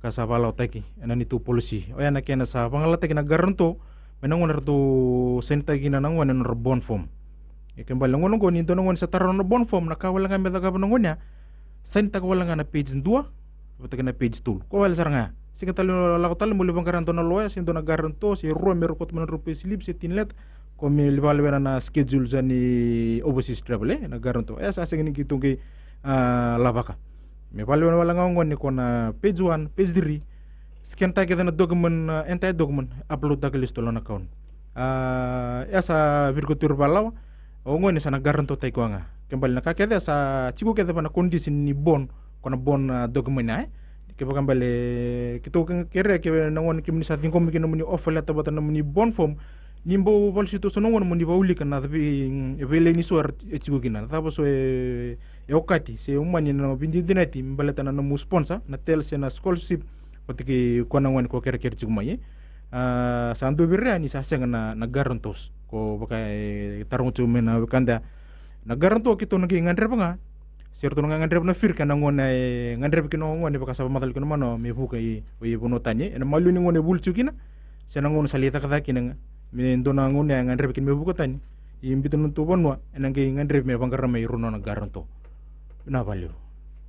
ka sa vakalawataki ena neitou policy. Oya na kena sa vagalalataki na guarantor mai na gauna eratou sainitaka kina na gone na nodra bond form. E, kena ibalebale na gauna oqo ni dua na gone sa tara na nona bond form, na ka wale ga me cakava na gone ya, sainitaka wale ga na page dua vata kei na page tolu. Koya wale sara ga ya. Sega tale ni lako tale mo lai vaqara dua na lawyer se dua na guarantor se rua me ra kauta mai na nodrau payslip se tinikava, koya me lai vakalewena na schedule sa ni overseas travel, e, na guarantor. E, sa sega ni keitou qai, a, lavaka. Me vakalewena wale ga o gone ko na page one, page three, scan-taka kece na document, a, entire document, upload-taka lesu tale na account. A, e sa virikotori vakalawa, o gone sa na guarantor-taki koya ga. Kena ibalebale na ka kece sa tiko kece va na condition ni bond, ko na bond, a, document ya, e. Kevaka bale keitou ke-, kerea, kevaka na gone kemuni sa ciqoma kina nomuni offer letter vata na nomuni bond form, ni bau vakalesui toka so na gone mo ni vakaulika na cava e, e veilai ni so era, e tiko kina. Na cava so e, e okati se umani na veidinadinati me baleta na nomu sponsor, na TELS se na scholarship, vata kei koya na gone ko kerekere tiko mai, e. A, sa dua vei ira ya ni sa sega na, na guarantors. Ko vaka e taroga tiko mai na wekada ya. Na guarantor keitou na qai gadreva ga, se ratou na qai gadreva na FIR kei na gauna e gadreva kina o gone, vaka sa vakamacala kina o manoa, me vuka i, i vanua tani, e. Ena maliwa ni gauna e vuli tiko kina, se na gauna sa lai cakacaka kina ga, me dua na gauna e gadreva kina me vuka tani, e biuta na nodratou vanua, ena qai gadrevi me vaqara mai e rua na nona guarantor. Vinaka vakalevu.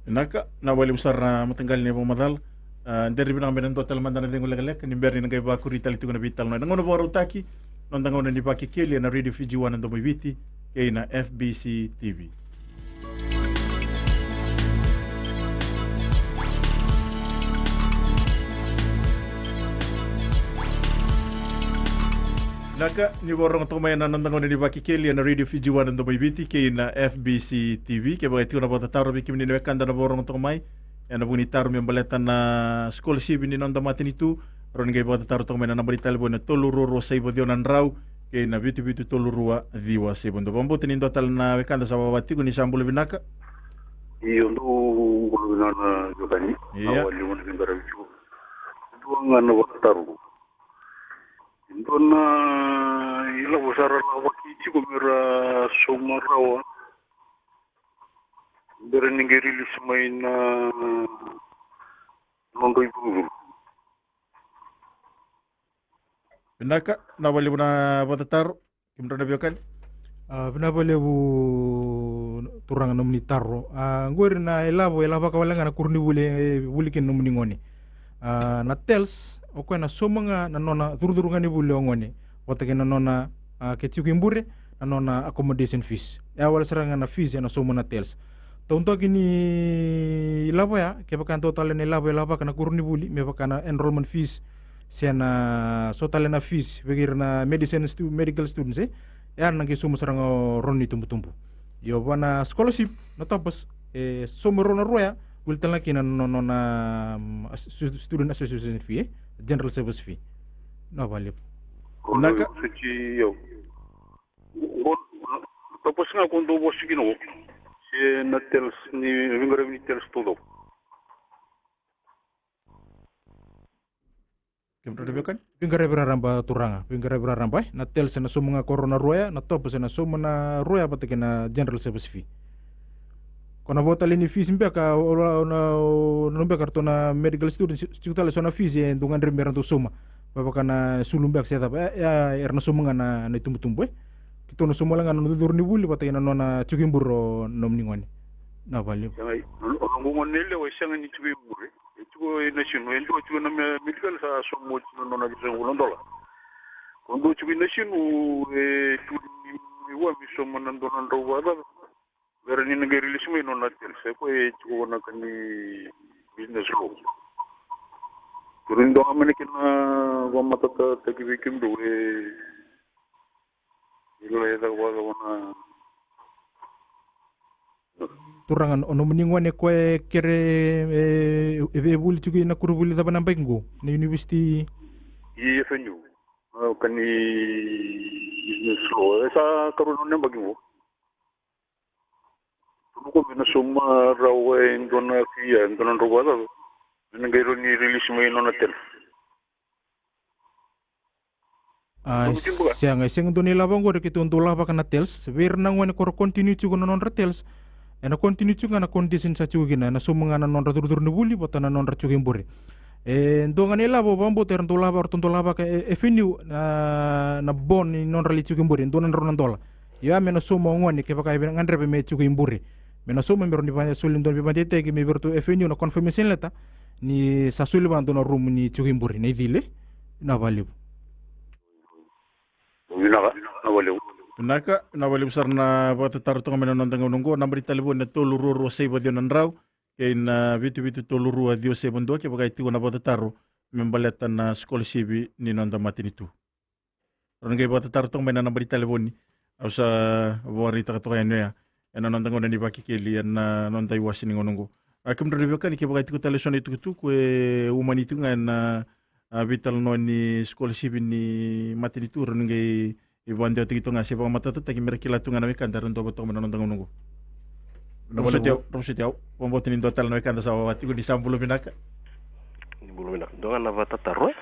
Vinaka, vinaka vakalevu sara na mataqali na ivakamacala. A, dredre vinaka me na dua tale mada na cegu lekaleka ni bera ni na qai vakuri tale tiko na veitalanoa ena gauna vakarautaki, noda gauna ni Vakekeli ena Radio Fiji One na Domo i Viti kei na FBC TV. Vinaka, ni vakarorogo toka mai ena noda gauna ni Vakekeli ena Radio Fiji One na Domo i Viti kei na FBC TV. Kevaka e tiko na vakatataro vei kemuni na wekada na vakarorogo toka mai, ena vuku ni taro me baleta na scholarship ni noda matanitu, rawa ni qai vakatataro toka mai na naba ni talevoni na tolu rua rua saiva ciwa na drau kei na vitu vitu tolu rua ciwa saiva dua. Vakabauta ni dua tale na wekada sa vakava tiko. Ni sa bula vinaka. Io, dou bula vinaka na wekani. Ia. Au a liu na veiqaravi tiko. Dua ga na vakatataro. Dua na ilavo sa ra lavaki tiko me ra sauma rawa. Bera ni qai release mai na nodrau icuricuri. Vinaka, vinaka vakalevu na vakatataro. Kemudrau na veiwekani. A, vinaka vakalevu turaga na nomuni taro. A, qori na ilavo e lavaka wale ga na koronivuli e vuli kina na nomuni gone. A, na TELS, o koya na sauma ga na nona curucuru ga ni vuli o gone. Vata kei na nona, a, ke tiko i bure, na nona accommodation fees. E a wale sara ga na fees ena sauma na TELS. Tautoka ni ilavo ya, kevaka dua tale na ilavo e lavaka na koronivuli, me vaka na enrollment fees, se na so tale na fees vei ira na medicine stu-, medical students, e, e a na qai sauma sara ga o rau na itubutubu. Io, va na scholarship, na TOPUS, e sauma rau na rua ya, vuli tale ga kina na nona, mm, as-, stu-, student association fee, e, general service fee. Vinaka vakalevu. Vinaka. Io. Qo, qo, TOPUS ga ko dou vosa kina qo, se na TELS ni, veiqaravi ni TELS taucoko? Kemudrau na veiwekani. Veiqaravi raraba turaga, veiqaravi raraba, e. Na TELS ena sauma ga ko rau na rua ya, na TOPUS ena sauma na rua ya vata kei na general service fee. Ko na vo tale ni fees beka, o, o, na, o, na beka ratou na medical students, tiko tale so na fees e dau gadrevi me ra dau sauma. Me vaka na sulu beka se cava, e, e, era na sauma ga na, na itubutubu, e. Keitou na sauma wale ga na nona curucuru ni vuli vata kei na nona tiko i bure o nomuni gone. Vinaka vakalevu. Sega, o, o noqu gone yalewa e sega ni tiko i bure. E tiko e Nasinu, e dua tiko na me-, medical sa sauma oti na nona vitusagavulu na dola. Ko dua tiko i Nasinu, e tiko ni, ni vua me sauma na dua na drau vakacaca. Bera ni na qai release mai nona TELS, e koya e tiko na ka ni business law. Keitou dua ga mai na kena vakamatatataki vei kemudou, e, e lai caka vakacava na. Turaga, o nomuni gone koya e kere, e, e vuli tiko ina koronivuli cava na yabaki qo, na university? I FNU. A, ka ni business law. E sa karua na yabaki qo. Ko me na sauma rawa e dua na fee, e dua na drau vakacaca. Me na qai rawa ni release mai nona TELS. A, sega, e sega dua na ilavo oqori keitou dau lavaka na TELS. Vei ira na gone ko ra continue tiko na nodra TELS, ena continue tiko ga na condition sa tiko kina, ena sauma ga na nodra curucuru ni vuli vata na nodra tiko i bure. E dua ga na ilavo vakabauta era dau lava, ratou dau lavaka e, e FNU na, na bond ni nodra lai tiko i bure, e dua na drau na dola. Ia me na sauma o gone kevaka e gadreva me tiko i bure. Me na sauma me rawa ni vaka soli dua na veivakadeitaki me vei ratou FNU na confirmation letter ni sa soli vaka dua na rumu ni tiko i bure, na icili. Vinaka vakalevu. Vinaka, vinaka vakalevu. Vinaka, vinaka vakalevu sara na vakatataro toka mai na noda gauna oqo. Naba ni talevoni na tolu rua rua saiva ciwa na drau kei na vitu vitu tolu rua ciwa saiva dua kevaka e tiko na vakatataro me baleta na scholarship ni noda matanitu. Rawa ni qai vakatataro toka mai na naba ni talevoni. Au sa vakaraitaka toka yani oya ena noda gauna ni Vakekeli ena noda iwase ni gauna oqo. A, kemudrau na veiwekani, kevaka e tiko tale eso na itukutuku e umani tiko ga ena, a, veitalanoa ni scholarship ni matanitu, rawa ni qai vakadewataki toka ga se vakamatatataki me ra kila tu ga na wekada era dua vata toka mai na noda gauna oqo. Vinaka vakalevu. Rawa soti au, rawa soti au. Vakabauta ni dua tale na wekada sa wawa tiko. Ni sa bula vinaka. Ni bula vinaka. Dua ga na vakatataro, e?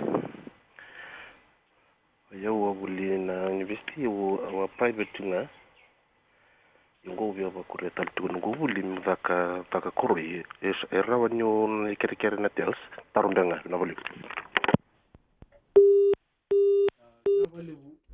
O yau a vuli na university, au a, au a private tu ga. Ia oqo au via vakuria tale tiko noqu vuli me caka, caka koroi. E, e rawa ni o na kerekere na TELS? Taro beka ga, vinaka vakalevu.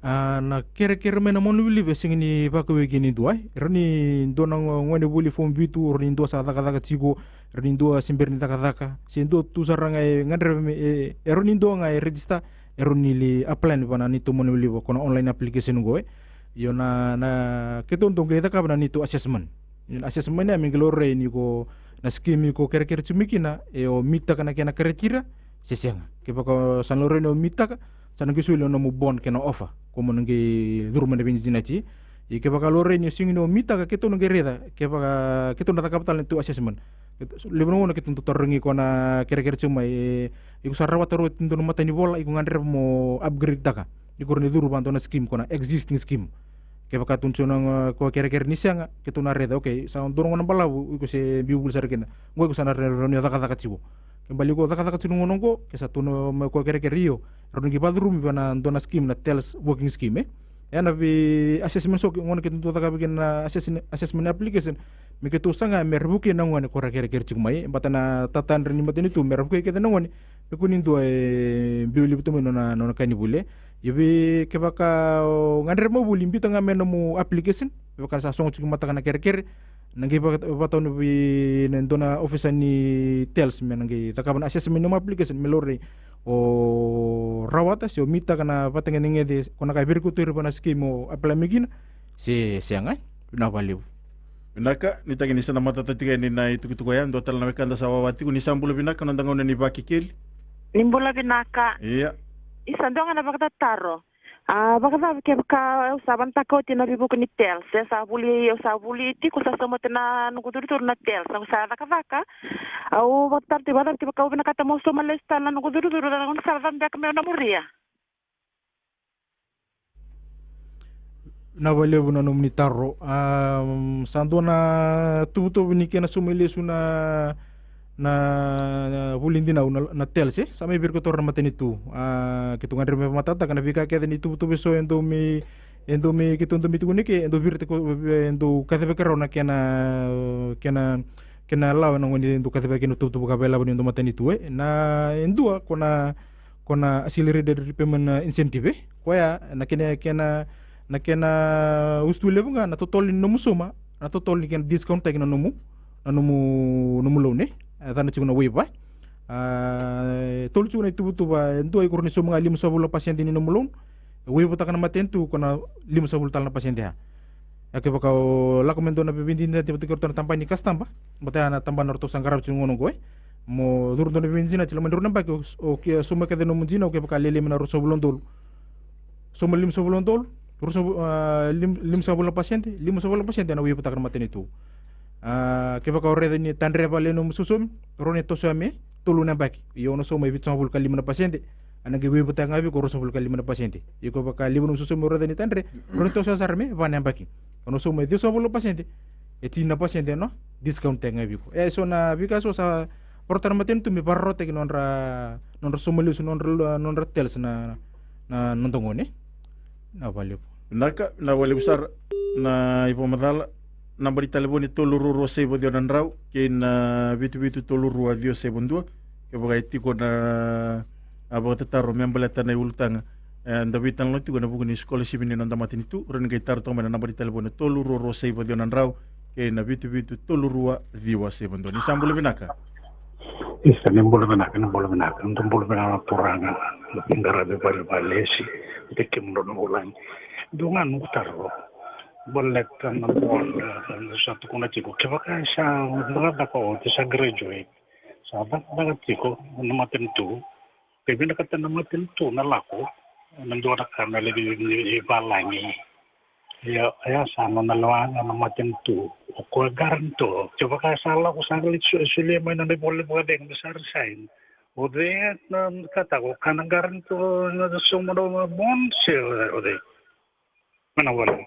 A, na kerekere mai na monalivaliva e sega ni vakauwai kina e dua, e. E rawa ni dua na go-, gone vuli form vitu, e rawa ni dua sa cakacaka tiko, e rawa ni dua se bera ni cakacaka, se dua tu sara ga e gadreva me, e, e rawa ni dua ga e register, e rawa ni lai apply vua na neitou monalivaliva, ko na online application oqo, e. Io na, na, keitou dau qai cakava na neitou assessment. Io na assessment ya me qai laurai ni ko na scheme iko kerekere tu mai kina, e o meet-taka na kena criteria se sega. Kevaka o sa laurai ni o meet-taka, sa na qai soli na nomu bond kei na offer ko mo na qai curu mai na veijanati. Ia kevaka laurai ni o sega ni o meet-taka, keitou na qai raica, kevaka keitou na cakava tale na neitou assessment. Levu na gauna keitou dau tarogi iko na kerekere tiko mai, e, iko sa rawata rawa e dua na matanivola, iko gadreva mo upgrade-taka. Iko rawa ni curu vua e dua na scheme, ko na existing scheme. Kevaka tu ni so na, e, ko kerekere ni sega, keitou na raica, okay, sa dua na gauna balavu iko se biu vuli sara kina. Oqo iko sa na rawa ni o cakacaka tiko. Ke bale iko cakacaka tiko na gauna oqo, ke sa tu na mai ko kerekere, io, rawa ni qai vakacurumi vua na dua na scheme, na TELS working scheme, e. E na vei assessment so, gauna keitou dau cakava kina na assess-, assessment application, me keitou saga me ra vukei na gone ko ra kerekere tiko mai, e. Baleta na tatadra ni matanitu me ra vukei kece na gone me kua ni dua e biu levu tu mai na nona, nona ka ni vuli, e. Ia vei kevaka o gadreva mo vuli, biuta ga mai na nomu application. Kevaka sa sogo tiko mataka na kerekere, na qai vaka-, vakatau vei na dua na officer ni TELS me na qai cakava na assessment ni nomu application me laurai o rawata se o meet-taka na vatagedegede ko na ka e virikotori vua na scheme o apply mai kina se sega, e. Vinaka vakalevu. Vinaka, nuitaki ni sa na matata tiko yani na itukutuku oya. Dua tale na wekada sa wawa tiko. Ni sa bula vinaka, noda gauna ni Vakekeli. Ni bula vinaka. Ia. Isa, dua ga na vakatataro. A, vakacava kevaka au sa vanataka oti na veivuke ni TELS, e, sa vuli, au sa vuli tiko, sa sauma oti na noqu curucuru na TELS, au sa cakacaka. Au vakatataro tiko, vakacava kevaka au vinakata meu sauma lesu tale na noqu curucuru, na gauna sa cava beka meu na muria? Vinaka vakalevu na nomuni taro. Am, sa dua na tuvatuva ni kena sauma lesu na, na, na vuli dinau na, na TELS, e. Sa mai virikotora na matanitu. A, keitou gadreva me vakamatata, ka na veika kece ni tuvatuva eso e dau mai, e dau mai, keitou dau mai tukuni ke, e dau viri tiko, e dau kacivaki rawa na kena, kena, kena lawa ena gauna e dau kacivaki na tuvatuva ka veilawa ni dau matanitu, e. Na, e dua, ko na, ko na accelerated repayment, e, incentive, e. Koya, na kena, kena, na kena usutu levu ga, na totolo ni nomu sauma, na totolo ni kena discount-taki na nomu, na nomu, nomu loan, e. E, cana tiko na waiver. A, e tolu tiko na ituvatuva, e dua iko rawa ni sauma ga limasagavulu na pasede ni nomu loan. E waiver-taka na matanitu ko na limasagavulu tale na pasede ya. Ia kevaka o lako mai dua na veiveidinadinati vata kei ratou na tabana ni kasitaba, vata ya na tabana ratou sa qarava tiko na gauna oqo, e. Mo curu dua na veiveidinadinati, loma ni rua na yabaki, o, o ke, sauma kece nomu dinau, kevaka lailai mai na ruasagavulu na udolu. Sauma limasagavulu na udolu, ruasagavulu, a, lim-, limasagavulu na pasede, limasagavulu na pasede ena waiver-taka na matanitu. A, kevaka o raica ni tadreva lailai nomu sausaumi, rawa ni toso ya me tolu na yabaki. Ia o na sauma e vitusagavulu ka lima na pasede, ena qai waiver-taka ga vei iko ruasagavulu ka lima na pasede. Ia kevaka levu nomu sausaumi o raica ni tadre, rawa ni toso ya sara me va na yabaki. O na sauma e ciwasagavulu na pasede, E tini na pasede na discount tiko ga vei iko. E so na veika so sa vakarautaka na matanitu me vakarautaki nodra, nodra sauma lesu, nodra, nodra tales na, na noda gone. Na vakalevu. Vinaka, na vakalevu sara na ivakamacala. Naba ni talevoni tolu rua rua saiva ciwa na drau kei na vitu vitu tolu rua ciwa saiva dua. Kevaka e tiko na, a, vakatataro me baleta na iulutaga, e, da veitalanoa tiko ena vuku ni scholarship ni noda matanitu, rawa ni qai taro toka mai na naba ni talevoni tolu rua rua saiva ciwa na drau kei na vitu vitu tolu rua ciwa saiva dua. Ni sa bula vinaka. Isa, ni bula vinaka, ni bula vinaka, ni bula vinaka na turaga, na qaravi vale, vale, esi, de kemudrou na vulagi. Dua ga noqu taro. Baleta na board, e, sa tukuna tiko, kevaka sa cakacaka oti, sa graduate, sa cakacaka tiko na matanitu, ke vinakata na matanitu na lako, na dua na ka me lai vei, vei, veivalagi. Ia, ia sa nona lewa ga na matanitu, o koya guarantor. Kevaka sa lako sa lai so-, solia mai na nona ivola vakacegu me sa resign, o cei na kataka, o koya na guarantor na sauma na bond se o cei? Mana vale.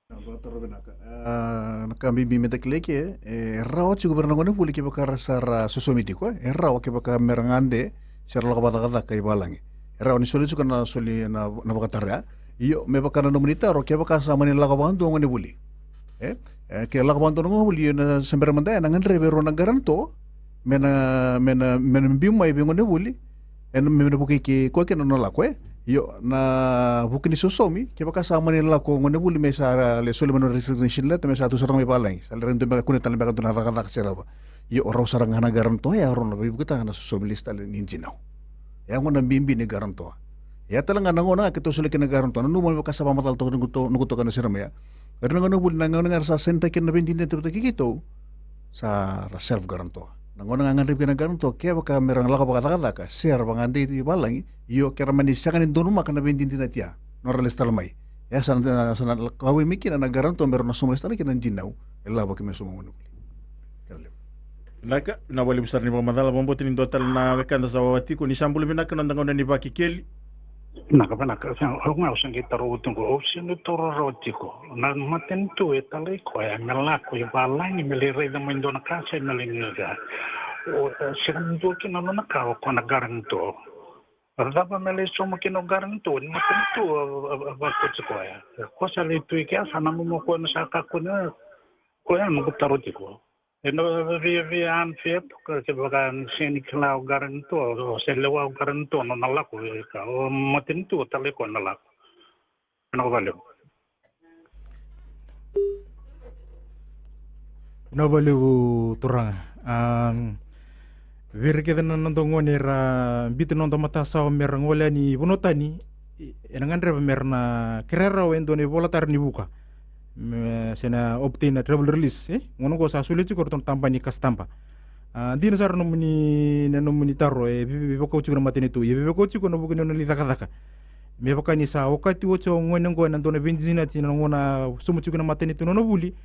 Na dua taro vinaka. A, na ka bibi me da kilai ke, e rawa tiko vei ira na gonevuli kevaka ra sa ra sosomi tiko, e rawa kevaka me ra gade se ra lako vakacakacaka i valagi. E rawa ni soli tiko na soli na, na vakatara ya. Io, me vaka na nomuni taro, kevaka sa mani lako vakadua gonevuli, e, e, ke lako vakadua na gonevuli, io, na sa bera mada ya na gadrevi e rua na guarantor me na, me na, me na biu mai vei gonevuli, e na, me na vukei koya kina na nona lako, e. Io, na vuku ni sosomi, kevaka sa mani lako gonevuli me sa lai soli mai na resignation letter me sa tu sara mai valagi, sa lai rai dua beka, kune tale beka dua na cakacaka se cava. Io, o rau sara ga na guarantor ya, o rau na veivuketaka na sosomi lesu tale ni dinau. Ya gona bibi ni guarantor. Ya tale ga na gauna ga keitou solia kina na guarantor, nanuma me vaka sa vakamacala toka noqu to-, noqu toka na sere mai ya. Ira na gonevuli, na gauna ga era sa sainitaka kina na veidinadinati keitou, sa ra self guarantor. Na gauna ga gadrevi kina na guarantor, kevaka me ra lako vakacakacaka se ra vakadeitaki i valagi, io, ke ra mani sega ni donumaka na veidinadinati ya, nodra lesu tale mai. E sa na, sa na kauwai mai kina na guarantor me rau na sauma lesu tale kina na dinau e lavo ke me sauma gonevuli. Kena levu. Vinaka, na vakalevu sara ni vakamacala. Vakabauta ni dua tale na wekada sa wawa tiko. Ni sa bula vinaka, noda gauna ni Vakekeli. Vinaka, vinaka. Sa, au ga au sa qai taroga tiko, au sega ni taura rawa tiko. Na matanitu e talai koya me lako i valagi me lai raica mai dua na ka se me lai qai. O, e, sega ni dua kina na nona ka o koya na guarantor. A cava me lai sauma kina o guarantor ni matanitu a, a, a vakoti koya? Ko sa lai tu i kea, sa nanuma o koya me sa kakua ni, koya noqu taro tiko. E na via, via unfair toka kevaka ni sega ni kila o guarantor, o se lewa o guarantor na nona lako, e ka o matanitu o talai koya na lako. Vinaka vakalevu. Vinaka vakalevu turaga. Am, vei ira kece na noda gone era biuta na noda matasawa me ra gole yani vanua tani, e, ena gadreva me ra na kerea rawa e dua na ivolatara ni vuka, me, se na obtain na travel release, e? Gauna oqo sa solia tiko o ratou na tabana ni kasitaba. A, dina sara na nomuni, na nomuni taro, e vei-, veivakauqeti tiko na matanitu, e veivakauqeti tiko na vuku ni nona lai cakacaka. Me vaka ni sa okati oti o gone oqo ena dua na veidinadinati na gauna sauma tiko na matanitu na nona vuli,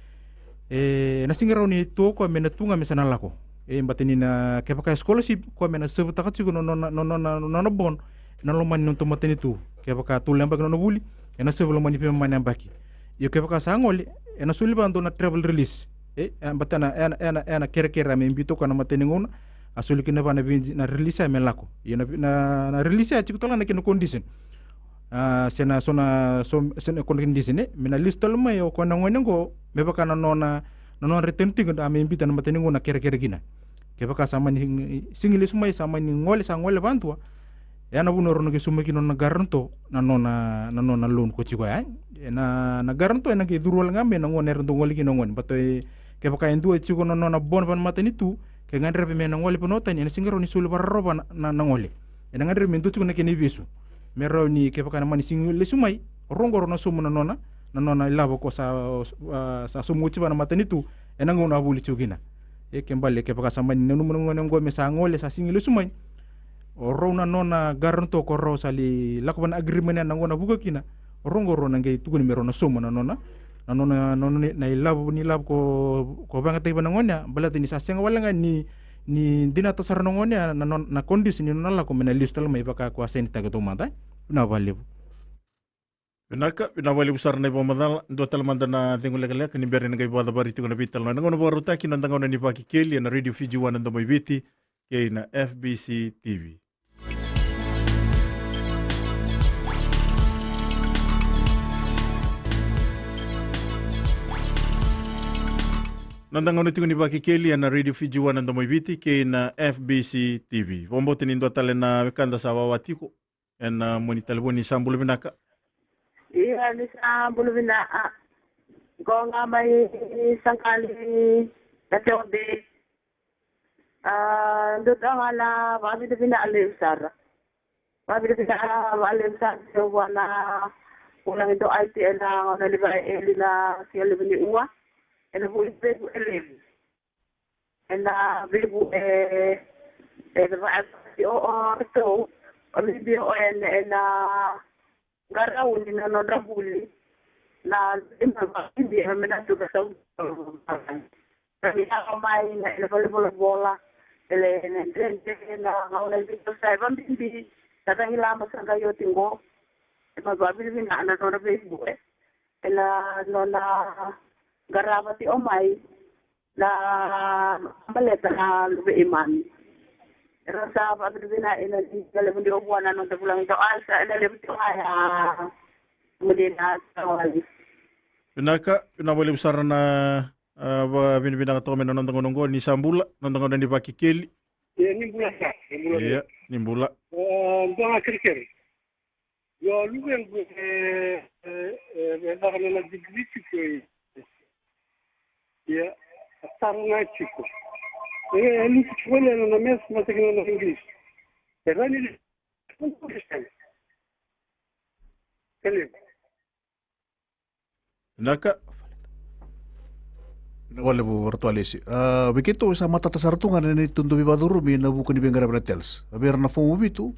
e na sega ni rawa ni tu o koya me na tu ga me sa na lako. E, baleta ni na, kevaka e scholarship, koya me na sevutaka tiko na nona, na nona, na nona bond ena loma ni nodatou matanitu. Kevaka tolu na yabaki na nona vuli, ena sevu loma ni veimama na yabaki. Io, kevaka sa gole, ena soli vua e dua na travel release. E, e, baleta na, ena, ena, ena kerekere a me biuta o koya na imatai ni gauna, a soli kina vua na vei-, na release ya me lako. Io, na, na, na release ya tiko tale ga na kena condition. A, se na, so na, so, se na condition, e, me na lesu tale mai o koya na gone oqo, me vaka na nona, na nona return ticket a me biuta na imatai ni gauna a kerekere kina. Kevaka sa mani sega ni lesu mai, sa mani gole, sa gole vakadua, e ya na vuna rau na qai sauma kina na nona guarantor na nona, na nona loan ko tiko ya. E na, na guarantor ena qai curu wale ga mai na gauna era dau gole kina na gone. Baleta, e, kevaka e dua e tiko na nona bond vua na matanitu, ke gadreva me na gole vanua tani, ena sega ni rawa ni soli vakarorogo na, na, na gole. Ena gadreva me dua tiko na kena ivesu. Me rawa ni kevaka na mani sega ni lesu mai, o rau oqo rau na sauma na nona, na nona ilavo ko sa, a, sa sauma oti vua na matanitu ena gauna a vuli tiko kina. E ke bale, kevaka sa mani nanuma na gone oqo me sa gole, sa sega ni lesu mai, o rau na nona guarantor ko rau sa lai lako vua na agreement ya na gauna vuka kina, o rau oqo rau na qai tukuni me rau na sauma na nona, na nona, na nona ni, na ilavo, ni ilavo ko, ko vakayagataki vua na gone ya, baleta ni sa sega wale ga ni, ni dinata sara na gone ya na, na, na condition ni nona lako me na lesu tale mai vaka ko a sainitaka taumada. Vinaka vakalevu. Vinaka, vinaka vakalevu sara na ivakamacala. Dua tale mada na cegu lekaleka ni bera ni qai vakacavari tiko na veitalanoa ena gauna vakarautaki, noda gauna ni Vakekeli ena Radio Fiji One na Domo i Viti kei na F B C T V. Noda gauna tiko ni Vakekeli ena Radio Fiji One na Domo i Viti kei na F B C T V. Vakabauta ni dua tale na wekada sa wawa tiko ena, ah, mua ni talevoni. Ni sa bula vinaka. Ia, ni sa bula vinaka. Qo ga mai Saqali, na Teo Bay. Ah, dua ga na vakavinavinaka levu sara. Vakavinavinaka vakalevu sara vua na Vulagi Doaiti ena gauna ni vakaeli na siga levu ni ua. Ena vuku ni veivuke levu. Ena veivuke, e, e, vaka, o, o, ratou, o, bibi o, ena, ena qarauni na nodra vuli. Na, ena, bibi, ena, mena tu ka tau, na, ni, a, mai, na, ena, volavola, ele, ena, dredre, na, gauna, bibi, sa, e, vabibi, na, tagi lama, sa, qai oti qo. E, ma, vavili, na, na, nodra veivuke. Ena, nona, qarava, ti, o, mai. Na baleta na luve i mami. Era sa vakavinavinaka ena ni levu ni o vua na noda vulagi tau alsa, ena levu tiko ga ya muli na tawali. Vinaka, vinaka vakalevu sara na, ah, vakavinavinaka toka mai na noda gauna oqo. Ni sa bula, noda gauna ni Vakekeli. Ia, ni bula sa, ni bula. Ia, ni bula. Ah, dua ga kerekere. Io, luvequ e, e, e, e caka na degree tiko e. Ia, a taro ga tiko. E, e lutu tiko e na maths, mata kina na English. E rani le. Kele. Vinaka. Vinaka vakalevu Ratu Alesi. Ah, vei keitou sa matata sara tu ga na neitou dau veivakacurumi ena vuku ni veiqaravi na TELS. A vei ira na fomu vitu,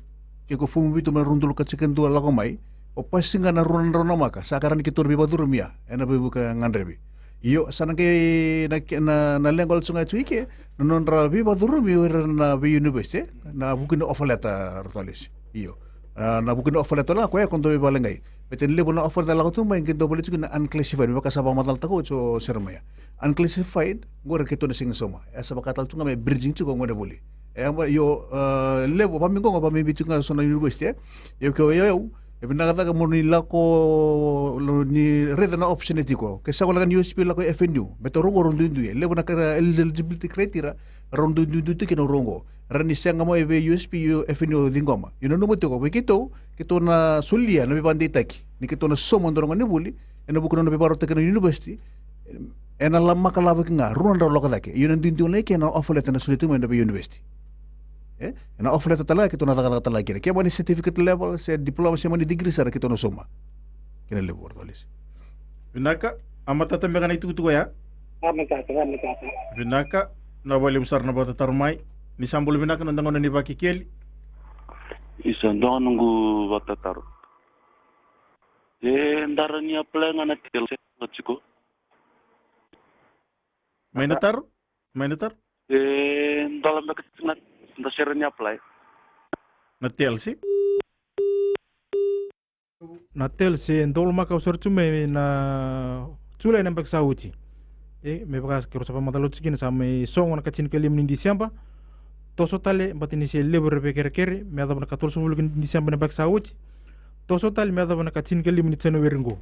ke ko fomu vitu mai na rua na udolu ka tikina dua lako mai, o pasi ga na rua na drau na maka, sa ka rawa ni keitou na veivakacurumi ya ena veivuke gadrevi. Io, sa na qai na, na, na leqa wale tu ga tu i ke na nodra veivakacurumi o ira na veiunivesiti, e? Na vuku ni offer letter, Ratu Alesi. Io. Ah, na vuku ni offer letter la, koya ko dau veivakaleqai. Baleta ni levu na offer letter lako tu mai, qai dau vale tu kina na unclassified, me vaka sa vakamacalataka oti o Seremaia. Unclassified, qori keitou na sega ni sauma. E sa vaka tale tu ga me bridging tiko qo na vuli. E, io, ah, levu, vamiqoqo, vamibi tu ga so na university, e. Io, ke o yau, e vinaka cake mo ni lako, lo ni raica na option e tiko. Ke sa qo lako ni U S P lako i F N U, me taura qo rau duidui. E levu na ka, eligibility criteria, rau duiduidui tu kina rau qo. Ra ni sega mai vei U S P, io, F N U o ciqoma. Io, nanuma tiko, vei keitou, keitou na solia na veivakadeitaki ni keitou na sauma dua na gone vuli ena vuku ni nona veivakarautaki na university. Ena lamaka lavaki ga rua na drau lako cake. Io, na duidui na i ke na offer letter na solia tu mai na vei university. E? Ena offer letter tale ga keitou na cakacaka tale ga kina. Ke mani certificate level, se diploma, se mani degree sara keitou na sauma. Kena levu, Ratu Alesi. Vinaka, a matata beka na itukutuku ya? A matata, a matata. Vinaka, na vakalevu sara na vakatataro mai. Ni sa bula vinaka, noda gauna ni Vakekeli. Isa, dua noqu vakatataro. E, da rawa ni apply ga na TELS, tiko. Mai na taro? Mai na taro? E, dola beka tiko na, da sega ni apply. Na TELS? Na TELS e dau lomaka au sara tu mai na Julai na yabaki sa oti. E, me vaka keirau sa vakamacala oti kina, sa mai sogo na ka tinikalima ni Diseba. Toso tale, baleta ni se levu era veikerekere, me yacova na ka tolusagavulu ni Diseba na yabaki sa oti. Toso tale me yacova na ka tinikalima ni Janueri qo.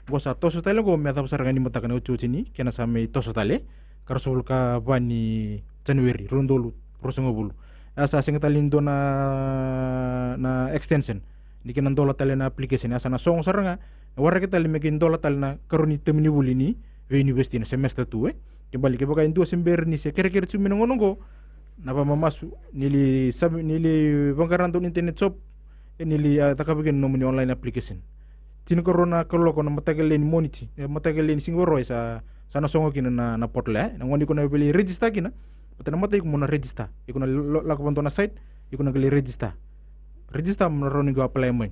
Qo sa toso tale qo me yacova sara ga ni mataka na otioti ni kena sa mai toso tale, ka ruasagavulu ka va ni Janueri, rua na udolu ruasagavulu. E a sa sega tale ni dua na, na extension ni kena dola tale na application. E a sa na sogo sara ga, e waraki tale me qai dola tale na karua ni tamu ni vuli ni vei university na semester two, e. Ke baleta kevaka e dua se bera ni se kerekere tu mai na gauna qo, na vakamamasu, ni lai sub-, ni lai vaqara dua na internet job, e, ni lai, a, cakava kina na nomuni online application. Tinikarua na kaloko na mataka lailai ni Moniti, e, mataka lailai ni Siga Vakarauwai sa, sa na sogo kina na, na portal, e. Na gauna iko na via lai register kina, baleta na imatai iko mo na register. Iko na lo-, lako vadua na site, iko na qai lai register. Register mo na rawa ni qai apply mai.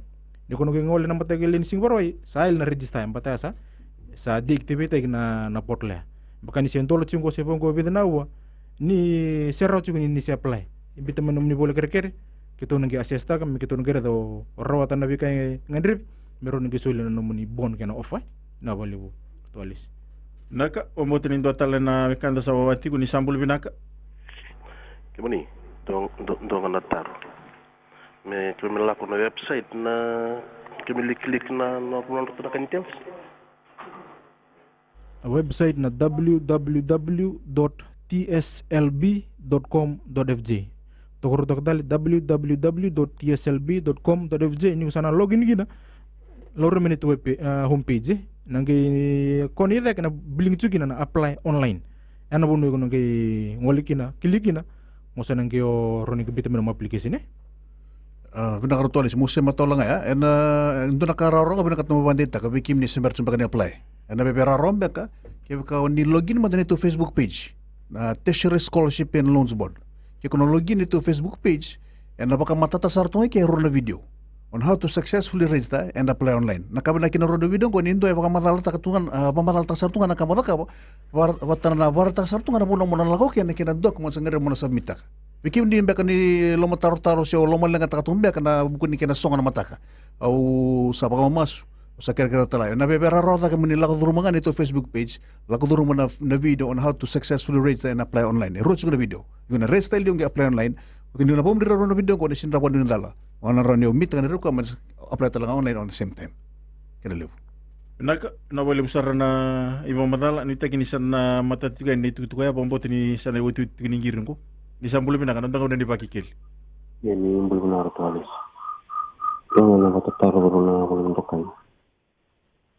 Ni ko na qai gole na mataka lailai ni Siga Vakarauwai, sa yali na register, baleta sa, sa deactivate-taki na, na portal ya. Vaka ni se dola tiko qo se vo qo vica na aua, ni se rawa tiko ni, ni se apply. Biuta mai na nomuni ivola kerekere, keitou na qai assess-taka, me keitou na qai raica o, o rawata na veika e gadrevi, me rawa ni qai soli na nomuni bond kei na offer. Vinaka vakalevu Ratu Alesi. Vinaka, au vakabauta ni dua tale na wekada sa wawa tiko. Ni sa bula vinaka. Kemuni, dua, dua, dua ga na taro. Me keimami lako na website, na keimami likiliki na, na vanua na ka ni TELS. Na website na w w w dot t s l b dot com dot f j. Tokaruataka tale, w w w dot t s l b dot com dot f j. Ni ko sa na login kina, laurai mai na neitou web pa-, ah, home page, e. Na qai kona i cake na biligi tiko kina na apply online. Ena vanua iko na qai gole kina, kiliki kina, mo sa na qai o rawa ni biuta mai na nomu application, e. Ah, vinaka Ratu Alesi, mo sema toka ga ya. Ena, e dua na ka rawarawa ga vinakata mo vakadeitaka vei kemuni se bera tu beka ni apply. Ena veivakararawa beka, kevaka o ni login mada na neitou Facebook page, na Tertiary Scholarship and Loans Board. Ke ko na login na neitou Facebook page, ena vakamatatataka sara tu ga e ke e rua na video on how to successfully register and apply online. Na ka vinaka kina rua na video qo ni dua e vakamacalataka tu ga, ah, vakamacalataka sara tu ga na ka mo cakava, vata na vakaraitaka sara tu ga na vanua mo na lako kina kei na documents e gadrevi mo na submittaka. Vei kemuni beka ni lomatarotaro se o lomaleqataka tu beka ena vuku ni kena sogo na mataka, au sa vakamamasu, au sa kerekere tale. Ena veivakararawa cake mo ni lako curuma ga na neitou Facebook page, lako curuma na, na video on how to successfully register and apply online. E rua tiko na video. Iko na register, iko qai apply online. Ke ni na vakamuri rau na video qo, ni sega ni rawa ni cala. O na rawa ni o meet ga na requirements, apply tale ga online on the same time. Kena levu. Vinaka, vinaka vakalevu sara na ivakamacala, nuitaki ni sa na matata tiko yani na itukutuku ya, vakabauta ni sa na iwatiwati tiko ni qiri qo. Ni sa bula vinaka, na noda gauna ni Vakekeli. Ia ni bula vinaka Ratu Alesi. Io, na vakatataro vei rau na vanua dokai.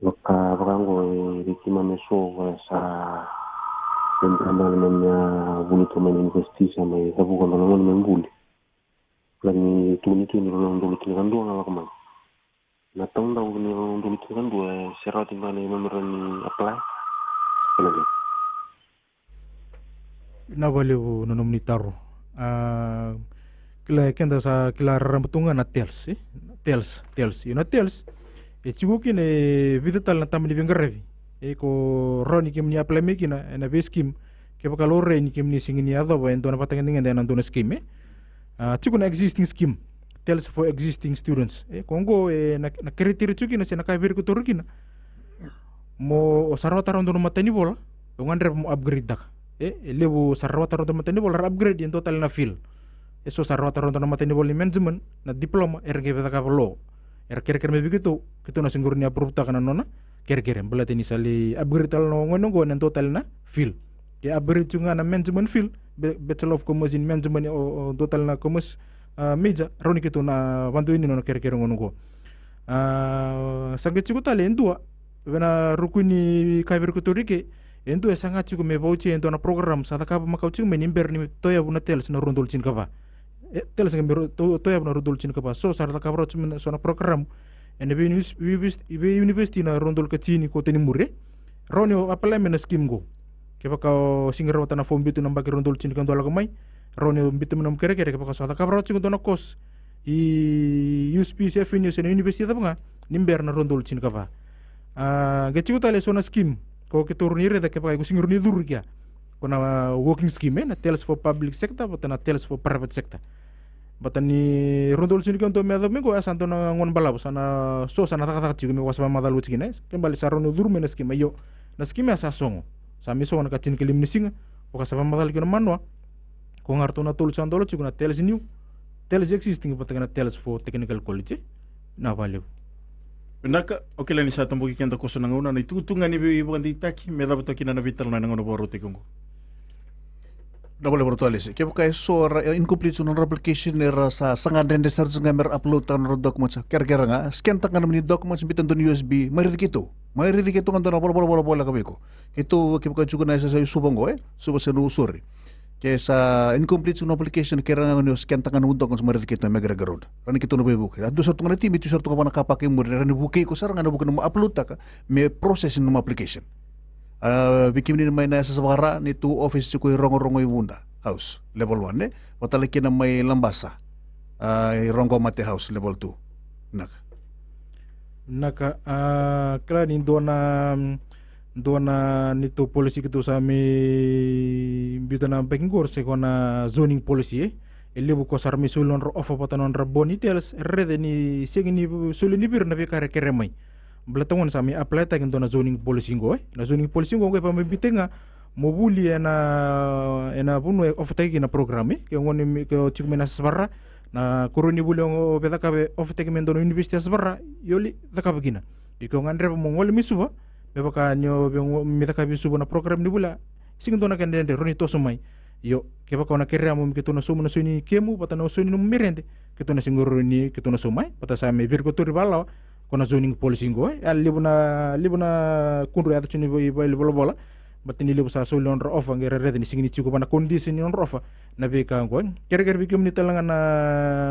Vaka, vaka qo e vei keimami eso, vaka sa keimami na, na, na vuli tu mai na university, sa mai cavuka dua na gone mai buli. Kila ni tukuni tu ni rua na udolu tinikadua ga lako mai. Na taudau ni rua na udolu tinikadua, e se rawati beka na neimami rawa ni apply? Kena levu. Vinaka vakalevu na nomuni taro. Ah, kila, keda sa kila raraba tu ga na TELS, e? TELS, TELS. Io, na TELS e tiko kina e vica tale na taba ni veiqaravi e ko rawa ni kemuni apply mai kina ena vei scheme, kevaka laurai ni kemuni sega ni yacova e dua na vatagedegede ena dua na scheme, e. Ah, tiko na existing scheme, TELS for existing students. E, ko qo, e, na, na criteria tiko kina se na ka e virikotori kina, mo, o sa rawata rawa dua na matanivola, o gadreva mo upgrade taka. E, e levu sa rawata rawa dua na matanivola, ra upgrade e dua tale na field. E so sa rawata rawa dua na matanivola ni management, na diploma, era qai via cakava law. Era kerekere mai vei keitou, keitou na sega ni approve taka na nona kerekere, baleta ni sa lai upgrade tale na gone qo ena dua tale na field. Ke upgrade tiko ga na management field, be-, Bachelor of Commerce in Management, o, o dua tale na commerce, ah, major, rawa ni keitou na vakadonui na nona kerekere gone qo. Ah, sa qai tiko tale e dua, vei na ruku ni ka e virikotori ke, e dua e saga tiko me vauci e dua na program sa cakava makawa tiko mai ni bera ni toyavu na TELS na rua na udolu tinikava. E, TELS ga me ro-, to-, toyavu na rua na udolu tinikava. So sa ra cakava rawa tiko mai na so na program ena vei univers-, vei univers-, vei university na rua na udolu ka tini ko tani muri. Rawa ni o apply mai na scheme qo. Kevaka o sega ni rawata na form biu tu na yabaki rua na udolu tinikadua lako mai, rawa ni o biuta mai na nomu kerekere kevaka o sa cakava rawa tiko dua na course i U S P se F N U se na university cava ga ni bera na rua na udolu tinikava. Ah, qai tiko tale e so na scheme ko keitou rawa ni raica kevaka iko sega ni rawa ni curu i kea. Ko na working scheme, e, na TELS for public sector vata na TELS for private sector. Baleta ni rua na udolu tinikadua me yacova mai qo, e sa dua na gauna balavu, sa na so, sa na cakacaka tiko me vakasavamatala oti kina, e. Kena ibalebale sa rawa ni curu mai na scheme, io. Na scheme ya sa sogo. Sa mai sogo na ka tinikalima ni siga, vakasavamatala kina o Manoa. Ko ga ratou na tolu sa dola tiko na TELS new, TELS existing vata kei na TELS for technical college, e. Vinaka vakalevu. Vinaka, o kila ni sa toboki keda koso na gauna, na itukutuku ga ni veivakadeitaki me cava toka kina na veitalanoa ena gauna vakarautaki oqo. Vinaka vakalevu Ratu Alesi. Kevaka e so era, e, incomplete tu na nodra application, era sa saga dredre sara tu ga me ra upload taka na nodra documents, kerekere ga, scan taka ga na nomuni documents, biuta dua na U S B, mai raici keitou. Mai raici keitou ga dua na volavola voleka vei iko. Keitou, kevaka tiko na S S I Suva qo, e, Suva se Nausori. Ke sa incomplete tiko na application, kerea ga ni o scan taka ga na nomu documents mai raici keitou e Megerege Road. Rawa ni keitou na veivuke. A dua sara tu ga na timi, tu sara tu ga vua na car park e muri, rawa ni vukei iko sara ga ena vuku ni nomu upload taka me process na nomu application. Ah, vei kemuni mai na yasayasa vaka-Ra, neitou office tiko i Rogorogo i Vuda House, level one, e. Vata tale kina mai Labasa, ah, i Rogomate House, level two. Vinaka. Vinaka, ah, kila ni dua na, dua na neitou policy keitou sa mai biuta na yabaki qori, se ko na zoning policy, e. E levu ko sa ra mai soli nodra offer vata na nodra bond details, e raica ni sega ni soli ni vei ira na veika era kerea mai. Baleta gona sa mai apply-taki e dua na zoning policy qo, e. Na zoning policy qo, qo e vakabibi tiko ga mo vuli ena, ena vanua e offer-taki kina na program, e. Ke o gone me, ke o tiko mai na Yasavara, na koro ni vuli o via cakava e offer-taki mai e dua na university e Yasavara, io, lai cakava kina. Io, ke o gadreva mo gole mai Suva, me vaka ni o via go-, me cakava e Suva na program ni vuli, sega ni dua na ka e dredre, rawa ni toso mai. Io, kevaka o na kerea mo me keitou na sauma na sau ni kemu vata na sau ni nomu merede, keitou na sega ni rawa ni keitou na sauma mai, baleta sa mai virikotori vakalawa ko na zoning policy qo, e. A levu na, levu na kudru e yaco tiko ni vei, vei valenivolavola, baleta ni levu sa soli nodra offer, qai ra raica ni sega ni tiko vua na condition ni nodra offer na veika qo, e. Kerekere vei kemuni tale ga na,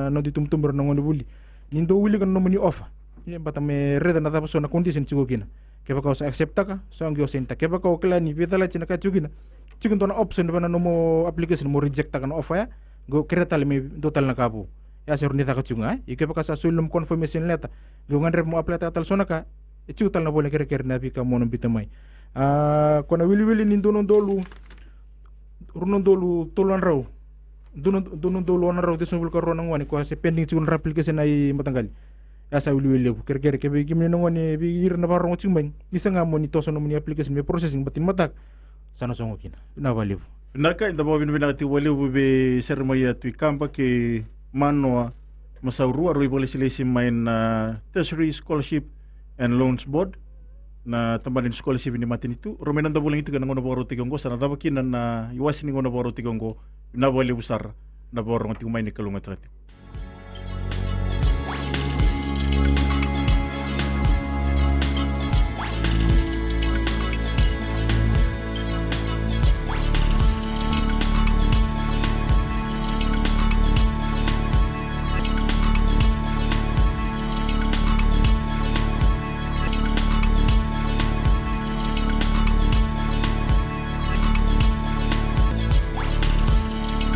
na noda itubutubu era na gonevuli, ni dou wilika na nomuni offer, e, baleta me raica na cava so na condition tiko kina. Kevaka o sa accept-taka, sa qai o sain-taka. Kevaka o kila ni veicalati na ka tiko kina, tiko e dua na option vei na nomu application mo reject-taka na offer ya, qai o kerea tale mai dua tale na ka vou. Ya sa rawa ni caka tiko ga, e. Io, kevaka sa soli nomu confirmation letter, qai o gadreva mo apply-taka tale so na ka, e tiko tale na ivola ni kerekere na veika mo na biuta mai. A, ko na wiliwili ni dua na udolu, rua na udolu tolu na drau, dua na, dua na udolu ono na drau ciwasagavulu ka rua na gone ko a se pending tiko nodra application e mataqali. Ya sa wiliwili levu. Kerekere, ke vei kemuni na gone, vei ira na vakarorogo tiko mai, ni saga mo ni toso nomuni application me processing, baleta ni mataka sa na sogo kina. Vinaka vakalevu. Vinaka, eda vakavinavinaka tiko vakalevu vei Seremaia Tuikaba kei Manoa Masaurua, rau ivakalesilesi mai na Tertiary Scholarship and Loans Board, na tabana ni scholarship ni matanitu. Rau mai noda vulagi tiko ena gauna vakarautaki oqo, sa na cava kina na iwase ni gauna vakarautaki oqo. Vinaka vakalevu sara na vakarorogo tiko mai, ni kalougata tiko.